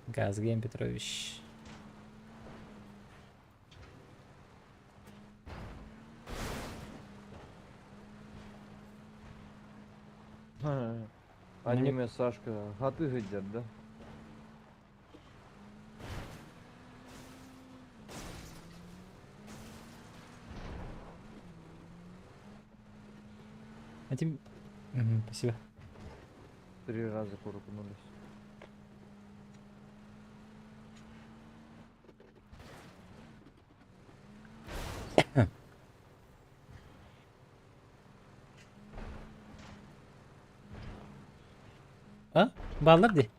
Газген Петрович. Аниме Сашка, а ты гидят, да? А тебе... Спасибо. Три раза куркнулись. А? Бааллар дии.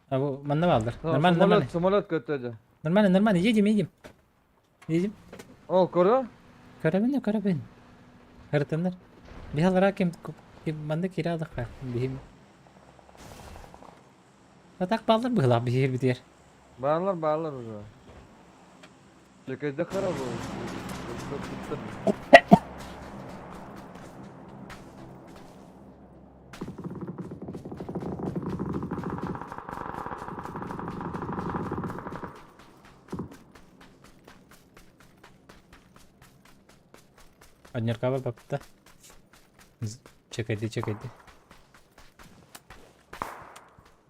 А бу манна бааллар. Нормально, нормально. Самолет, самолет көтөдө. Нормально, нормально. Едем, едем. Едем. Ол көрө? Көрөбүн, көрөбүн. Көрөтөннөр. Биһалара ким ким манна киирэ алыхха биһим. А так бааллар быһылаах биһиир битиэр. Баалар, баалар уже. Чэкэйдэ хара бу. Однеркаба бапта. Чекайди, чекайди.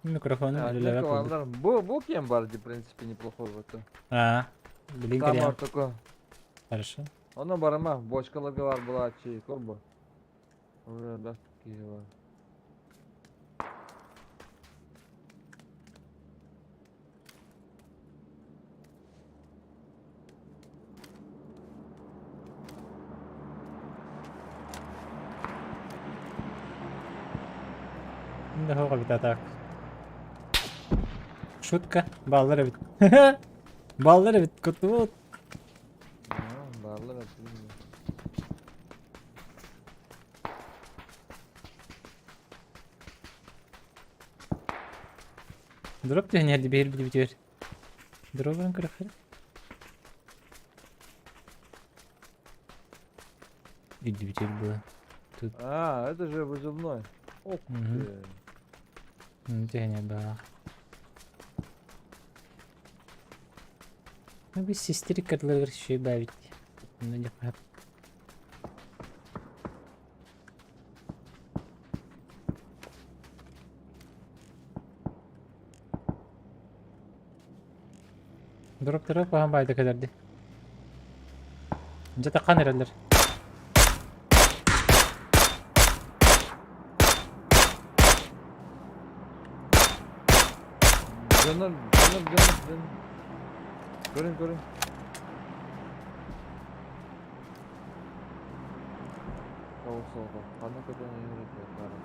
Микрофону үлэлэбэт буолбут. Бу бу кем бар в принципе неплохой вот. А, блин, Там кэлиэм. такой. Хорошо. Оно барыма, бочкаларга бар булааччы, корбу. Уже да, киһи бар. Да хоҕо эбит а так. Шутка. Баллар эбит. Баллар эбит кутуут. Бааллар эбит. Дроп түһэн иһэрди биһир билибитигэр. Дробун көрөххө. Үрдүбүтүгэр буолан. Тут А, это же вызывной. Ох Мгм. ты. Түһэн баҕа. Ну, би сестри кырлыгыр шүй бабит. Ну, не хап. Дроп дроп ахан байды кэлэрди. Дьэ тахан эрэллэр. Дьоннор, дьоннор, дьоннор, дьон. Көрүн, көрүн. Сол, сол, сол. Ханна көтөн иһэр бары.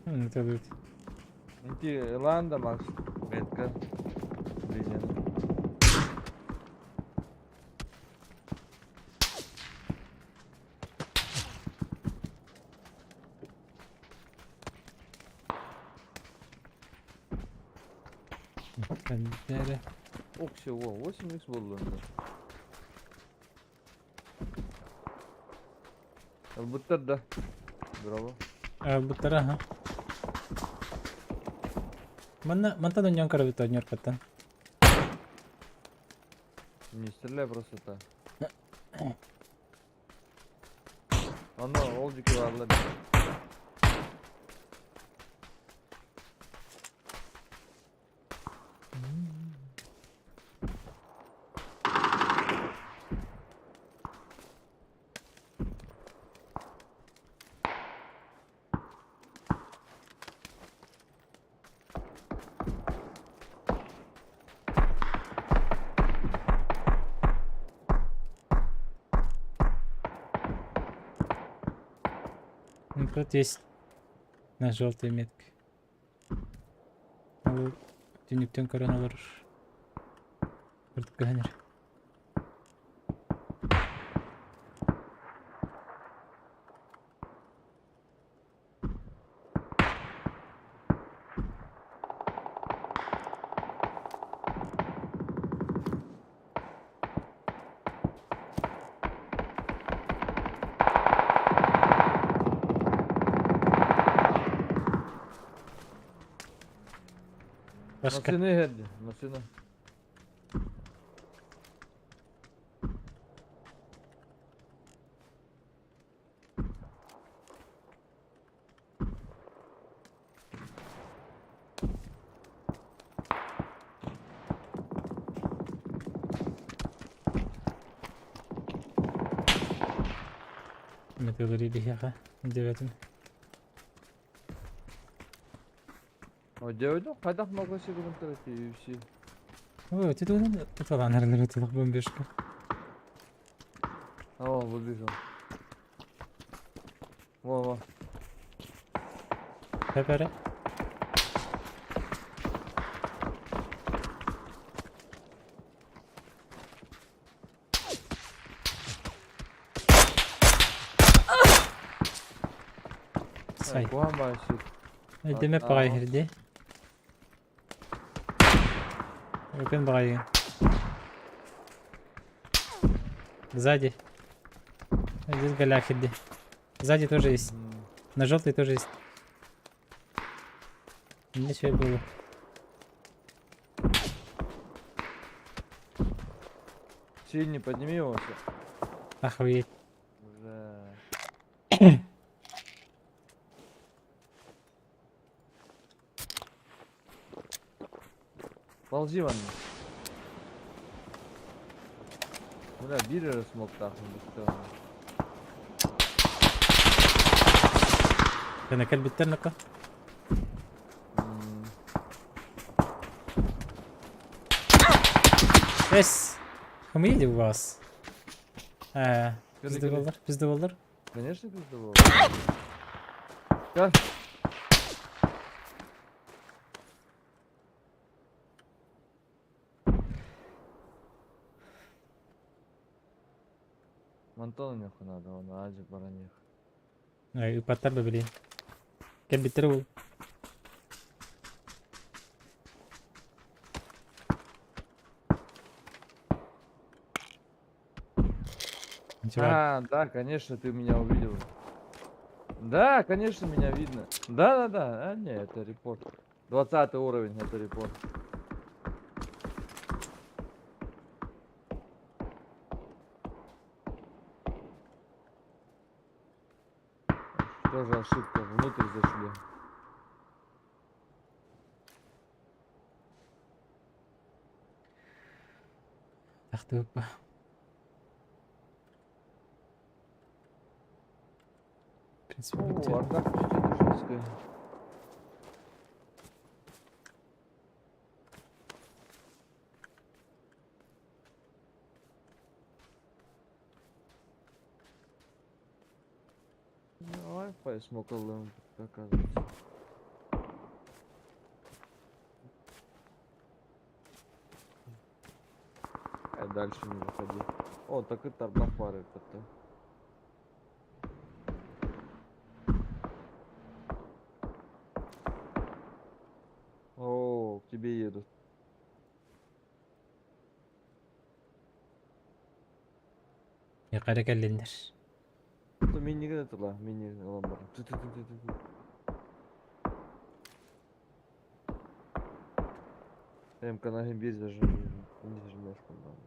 Это будет. Инти Ирланда, Макс. Редко. Блин. Ох, всего 8 было. Буттар да. Браво. Буттар, ага. Манна, мантан онньон көрөбүт онньоркаттан. Не стреляй просто так. Ана, ол жеке барлар. Ну, тут есть на желтой метке. Ол түннүктэн көрөн олорор. Кыртык Башка. Машина geldi. Машина. Металлургия биһиэхэ диэбэтим. О, девочка, хайдах могу себе интернете UFC. Ой, ты тут талан эрэлэр тулах бомбежка. О, выбежал. Во, во. Пепere. Сай. Куһаҕан баҕайы сир. Өйдөмөт баҕайы сир дии. Өкөн баҕайы. Сзади. Здесь голяк иди. Сзади тоже есть. На желтый тоже есть. Ничего было. Сильный, подними его все. Охуеть. Уже. Ползи, Ваня. Бля, бирер смог так, Кэнэ кэлбиттэр нукка. Эс! Хомуйа у вас. Э, пизды боллар, пизды боллар. Конечно, пизды боллар. Как? Антону нехуй надо, он аджи бараних. Ыпаттар да били. Кэлбиттэр ол. А, да, конечно, ты меня увидел. Да, конечно, меня видно. Да, да, да. А, не, это репорт. 20 уровень, это репорт. Тоже ошибка, внутрь зашли. Тахтыппа. В принципе, О, ардах жесткая. Wi-Fi смог оказывается. А дальше не выходи. О, так и тарбах пары потом. О, к тебе едут. Yukarı кэллиннэр. Миниге тула, мини ылан баран. Ту-ту-ту-ту-ту. МК на биир даже не зажмешь, по-моему.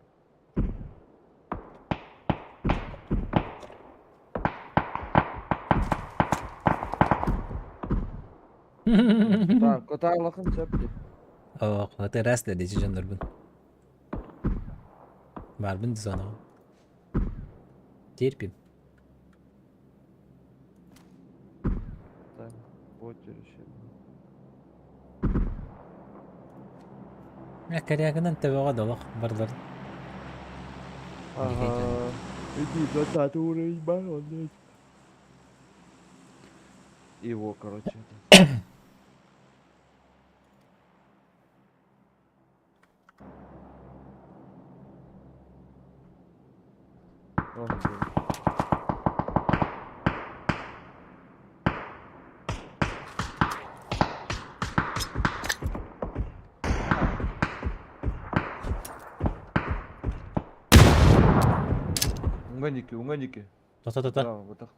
Так, котарлахын сөп Оо, аты раз да дечи дьоннорбун. Баарбын зонаҕа. Терпим. Так, вот еще. Корягынан төбөҕө долох барлар. Ага. Иди, 20 уровень барон, блядь. Его, короче, это. О, блин. Уҥа диэки, уҥа диэки. Тота-тота. Да, вот так.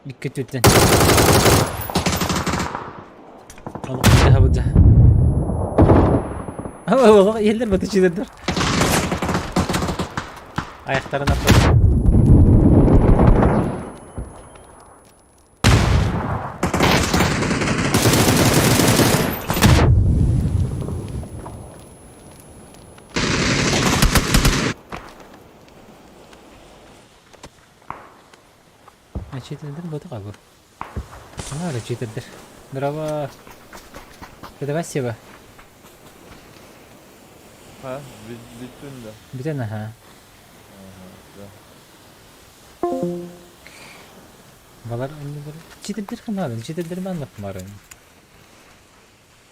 Икки өттүттэн. Олох быдьаһа быдьаһа. Олох иһиллэр батычыдырдар. Аяқтарын аппар. Читердер ботуга бу. Ана читердер. Браво. Давай сева. Ha, bütün de. Бүтэн аха. Ага, да. Балар онньулар читердэр ханнаадын читердэр маннык барын.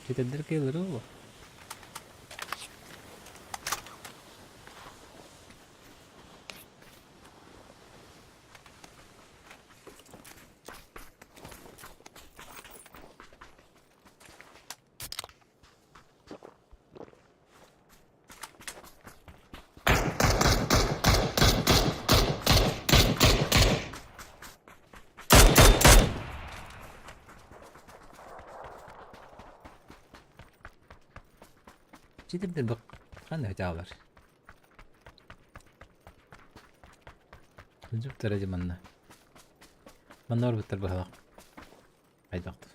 Читердэр кыылары ол. Читердэр бу ханна өтөалар? Күнсүктэрэ дьэ манна. Манна барбыттар быһалаах. Хайдахтар.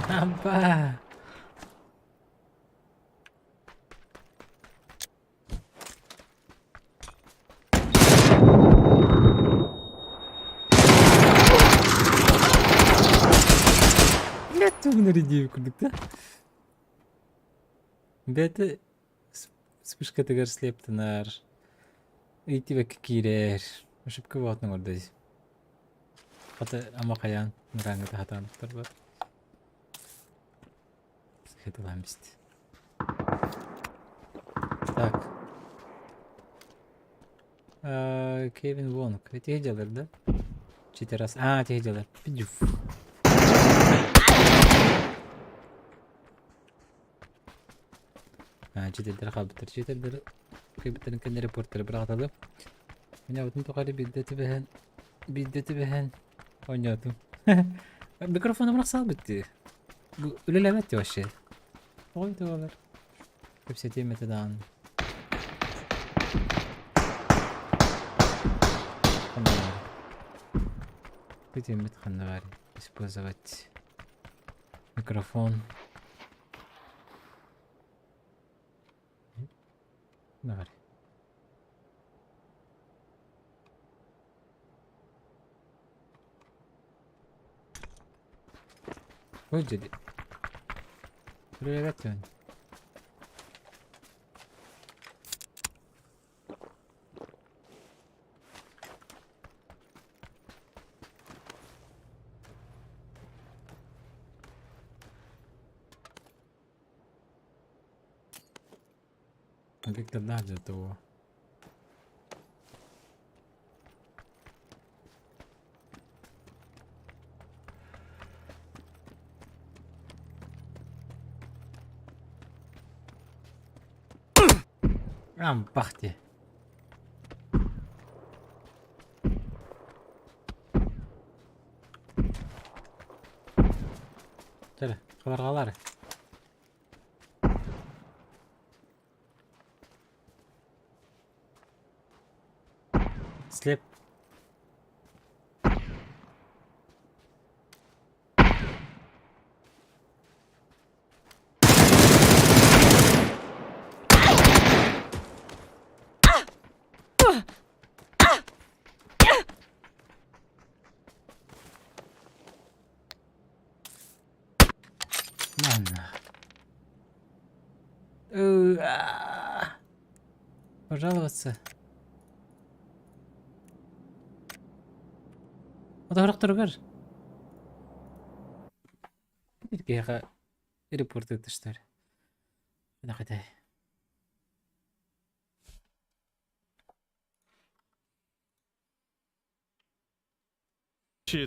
Ампа! Блядь, тугун эрэ курдук да? Бэйэтэ вспышкатыгар слептанар, ыйтыбакка киирэр, ошибка буолатын оҥордо дии. Хата ама хайаан мырааҥҥыта хатаан туттарбат. Сыхытылаан бист. Так. Кевин Вонг. Этиһи дьалар да? Читерас. А, этиһи дьалар. Пидюф. А, читердер хаалбыттар. Читердер кыйбыттарын кэннэ репортеры быраҕаталым. Меня тухары биирдэ түбэһэн, биирдэ түбэһэн оонньоотум. Микрофону бырахсаалбыт дии. Бу үлэлээбэт дии вообще. Ой, туолар. Кэпсэтиэм этэ даҕаны. Ханна баар? Бүтүммүт ханна баар? Использовать микрофон. Давай. Ой, дьэ. Үлэлээбэт дьон. Виктордаах дьэ тугу? Ампах дии. Чэ, хабарҕалаар. Слеп. Ладно. Пожаловаться. Отоһорохторугар. Биир киһиэхэ репорт ыытыштар. Хайдах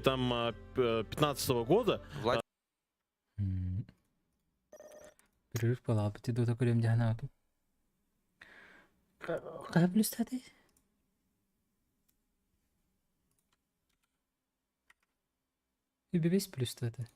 Там 15 года. Перерыв буолаабыт дуота көрүөм дии санаабытым. Хаһа плюстаатый? Үбүбэс плюстааты.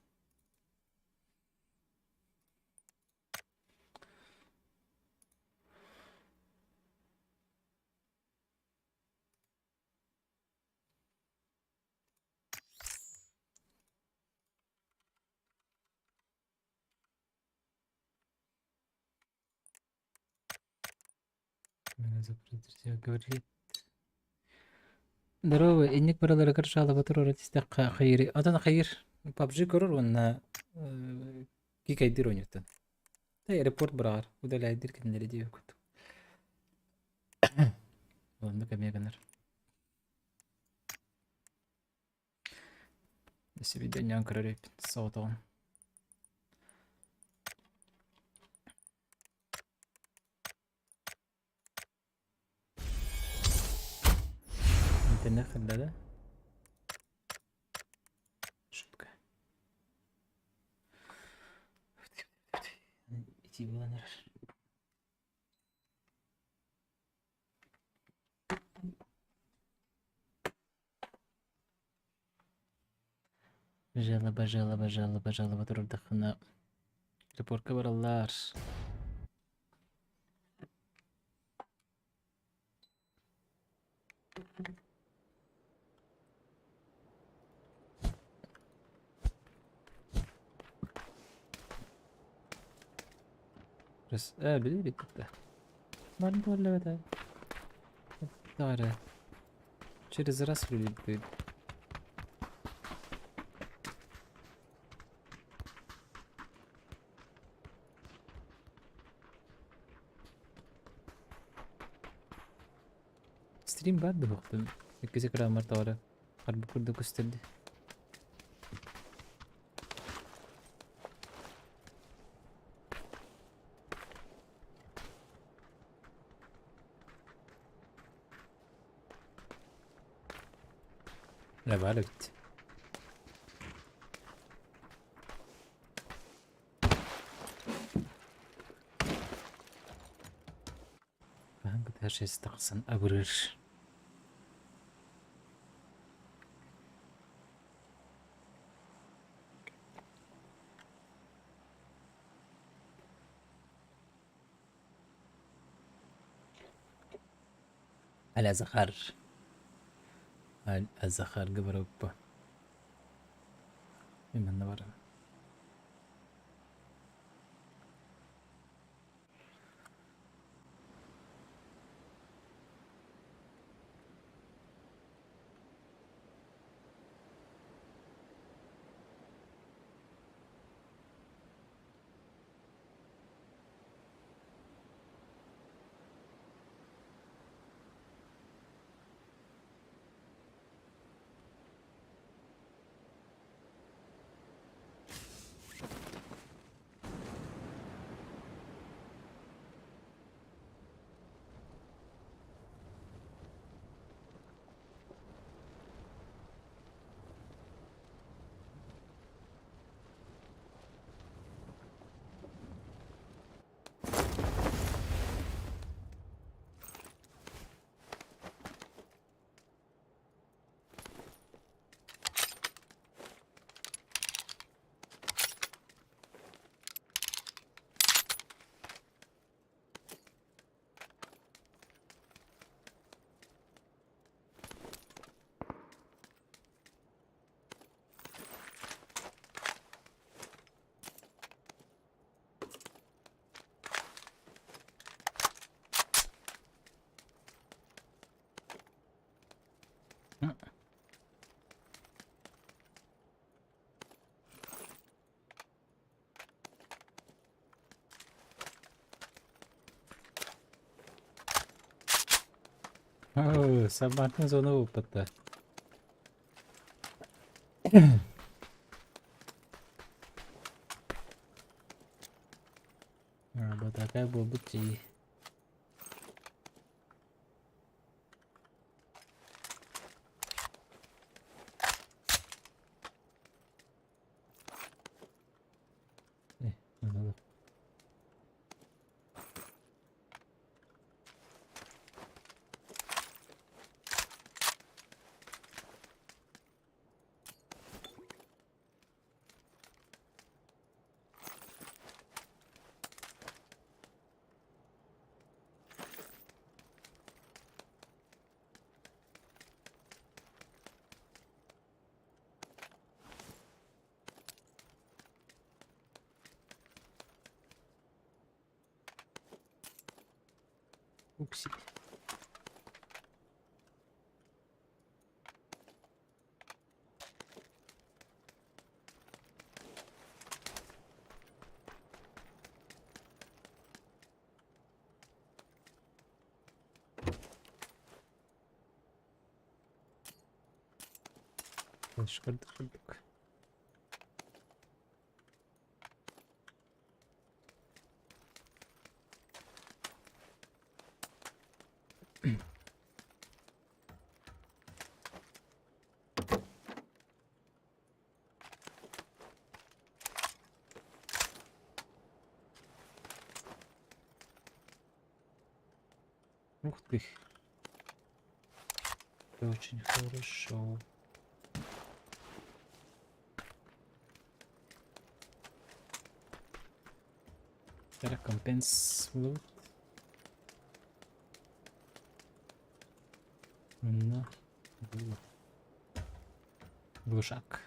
Говорит. Здорово, инник бараларыгар жалоба туруора тистэххэ хайыырый? Отон хайыыр PUBG көрөр уонна Кикайдыыр оонньууттан. Аэропорт быраҕар, удаляйдыыр кинилэри диэбит курдук. Оннук эмиэ гынар. Өссө биирдэ онньоон көрөр эбиппин соҕотоҕун. Интернет ханна да? Шутка. Ити буолан эрэр. Жалоба, жалоба, жалоба, жалоба турардаххына репорка бараллар. Э, билир итте. Барын туаллебете. Дары. Через раз үлэлиир. Стрим баар дуһуохтун. Иккис экранмар тоҕо харбы курдук көстөрдө. Дьэ баар эбит. Хаһан кытар тахсан абырыыр. Аля Захар. А Захарга барыппа. Именно барам. Оо, Сабатын зона опыта. Такая буолбут дии. Э, надо. Упси. Курдук курдук. Ух ты. Это очень хорошо. Рекомпенс лут. На. Глушак.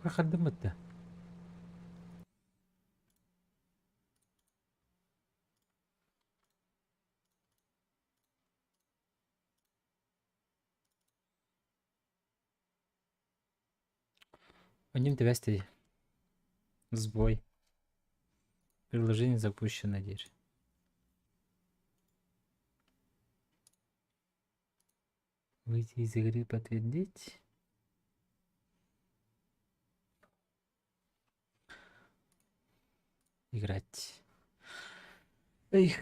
Хардыммыт да. Одним 200. Сбой. Приложение запущено, дверь. Выйти из игры, подтвердить. Играть. Эх.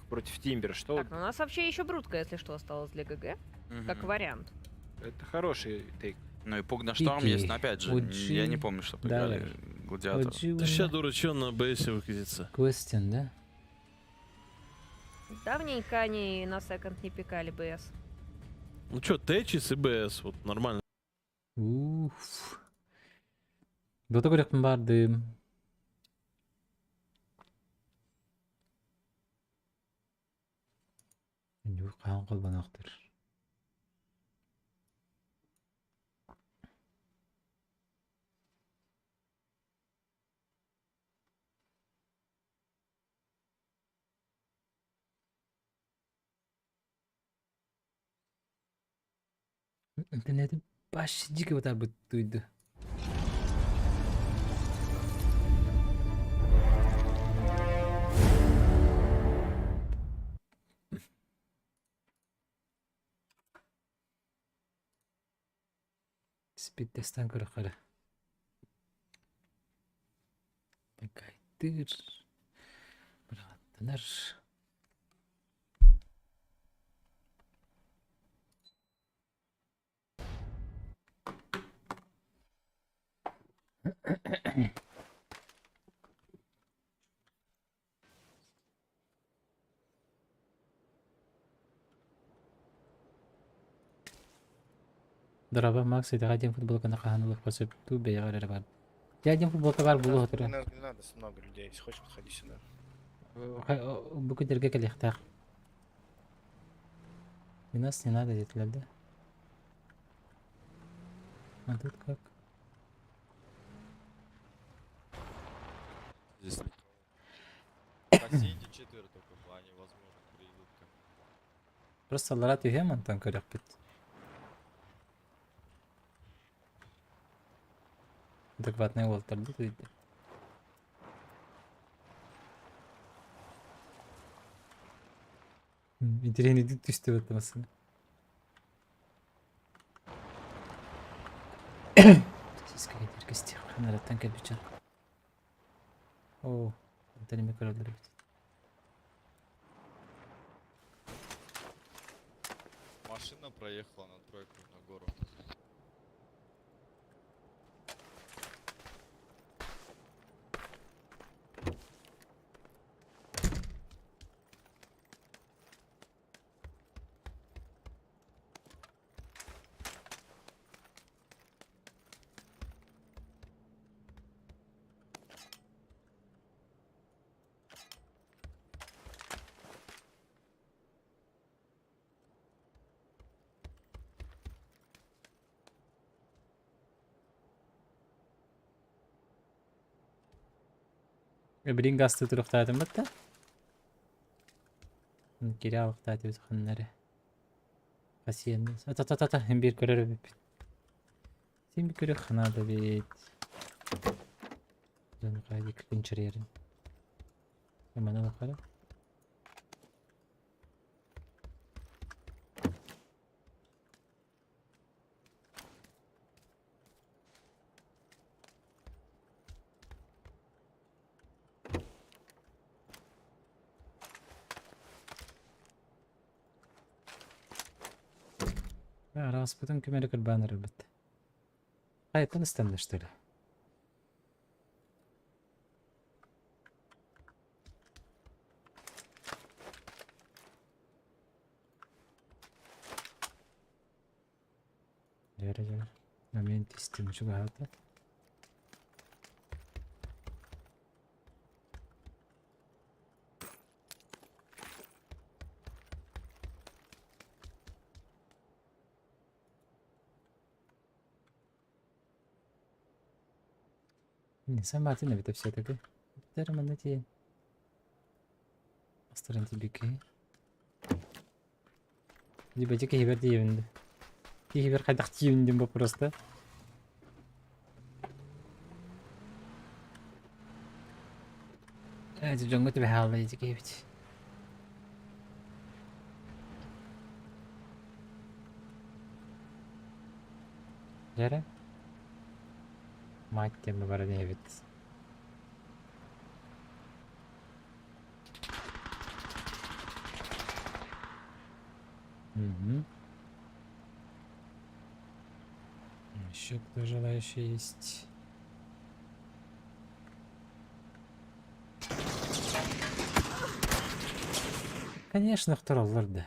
Против Тимбера, что? Так, ну у нас вообще еще брутка, если что, осталась для ГГ. Как вариант. Это хороший тейк. Ну и пуг на шторм есть, но опять же, я не помню, что играли Гладиатор. Ты сейчас дурачок на БСе выкатится. Квестин, да? Давненько они на секонд не пикали БС. Ну чё, Тэчис и БС, вот нормально. Уф. Дота көрөкпүн бардым. Хаан холбоноохтор. Интернети баш дьике бытарбыт туйду. Спид тестан көрөхөрө. Кайтыр. Быраттанар. Дораба Макс итэҕэ диэн футболканы хаһан ылыахха сөп дуу бэйэҕэр эрэ бар. Дьэ диэн футболка баар буолуо У турар. нас не надо много людей, если хочешь, подходи сюда. Бу күндэргэ кэлиэхтээх. У нас не надо диэтилэр да? А тут как? Здесь Посидите четверо только, они, возможно, приедут ко мне. Просто аллара түһүөм онтон көрүөхпүт. Адекватный уолтар дуу дии. Интэриэһинэйдик түстэ баттамасына. Сиска кэтиир ханараттан кэлбиччэ. Оо, онтон эмиэ көрөллөр эбит. Машина проехала на тройку на гору. Билин гасты туруктаатым батта. Кире алыктаатыбыт ханнары. Хасиянны. Ата-та-та-та, биир көрөр эбиппит. Син bir көрөх ханаада бит. Дьон хайди күнчэрэрин. Манан бакара. Араспытын ким эрэ кырбаан эрэрбит. Хайаттан ыстанна что ли? Дьэрэ дьэрэ. Момент истины чугаһаата. Не сама ты это все-таки. Термин эти. Астарын тибики. Либо киһибэр тиийэбин Киһибэр хайдах тиийэбин диэн боппуруоста. Ээ, дьоҥҥо түбэһэ хаалла ити киһибит. Дьэрэ. Мать диэн баран иһэбит. Угу. Еще кто желающий есть? Конечно, второго да.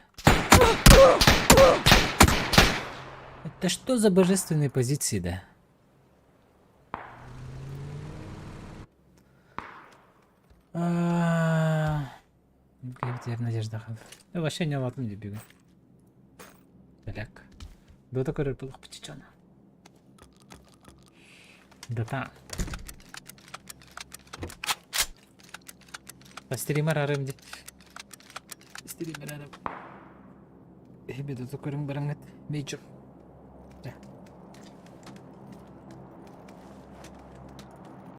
Это что за божественные позиции, да? Надежда. Вообще не ладно, не бегу. Далек. Дота көрөр булах птичона. Дата. Стример арым ди. Стример арым. Эбе дота көрүм бараңат. Мейджор.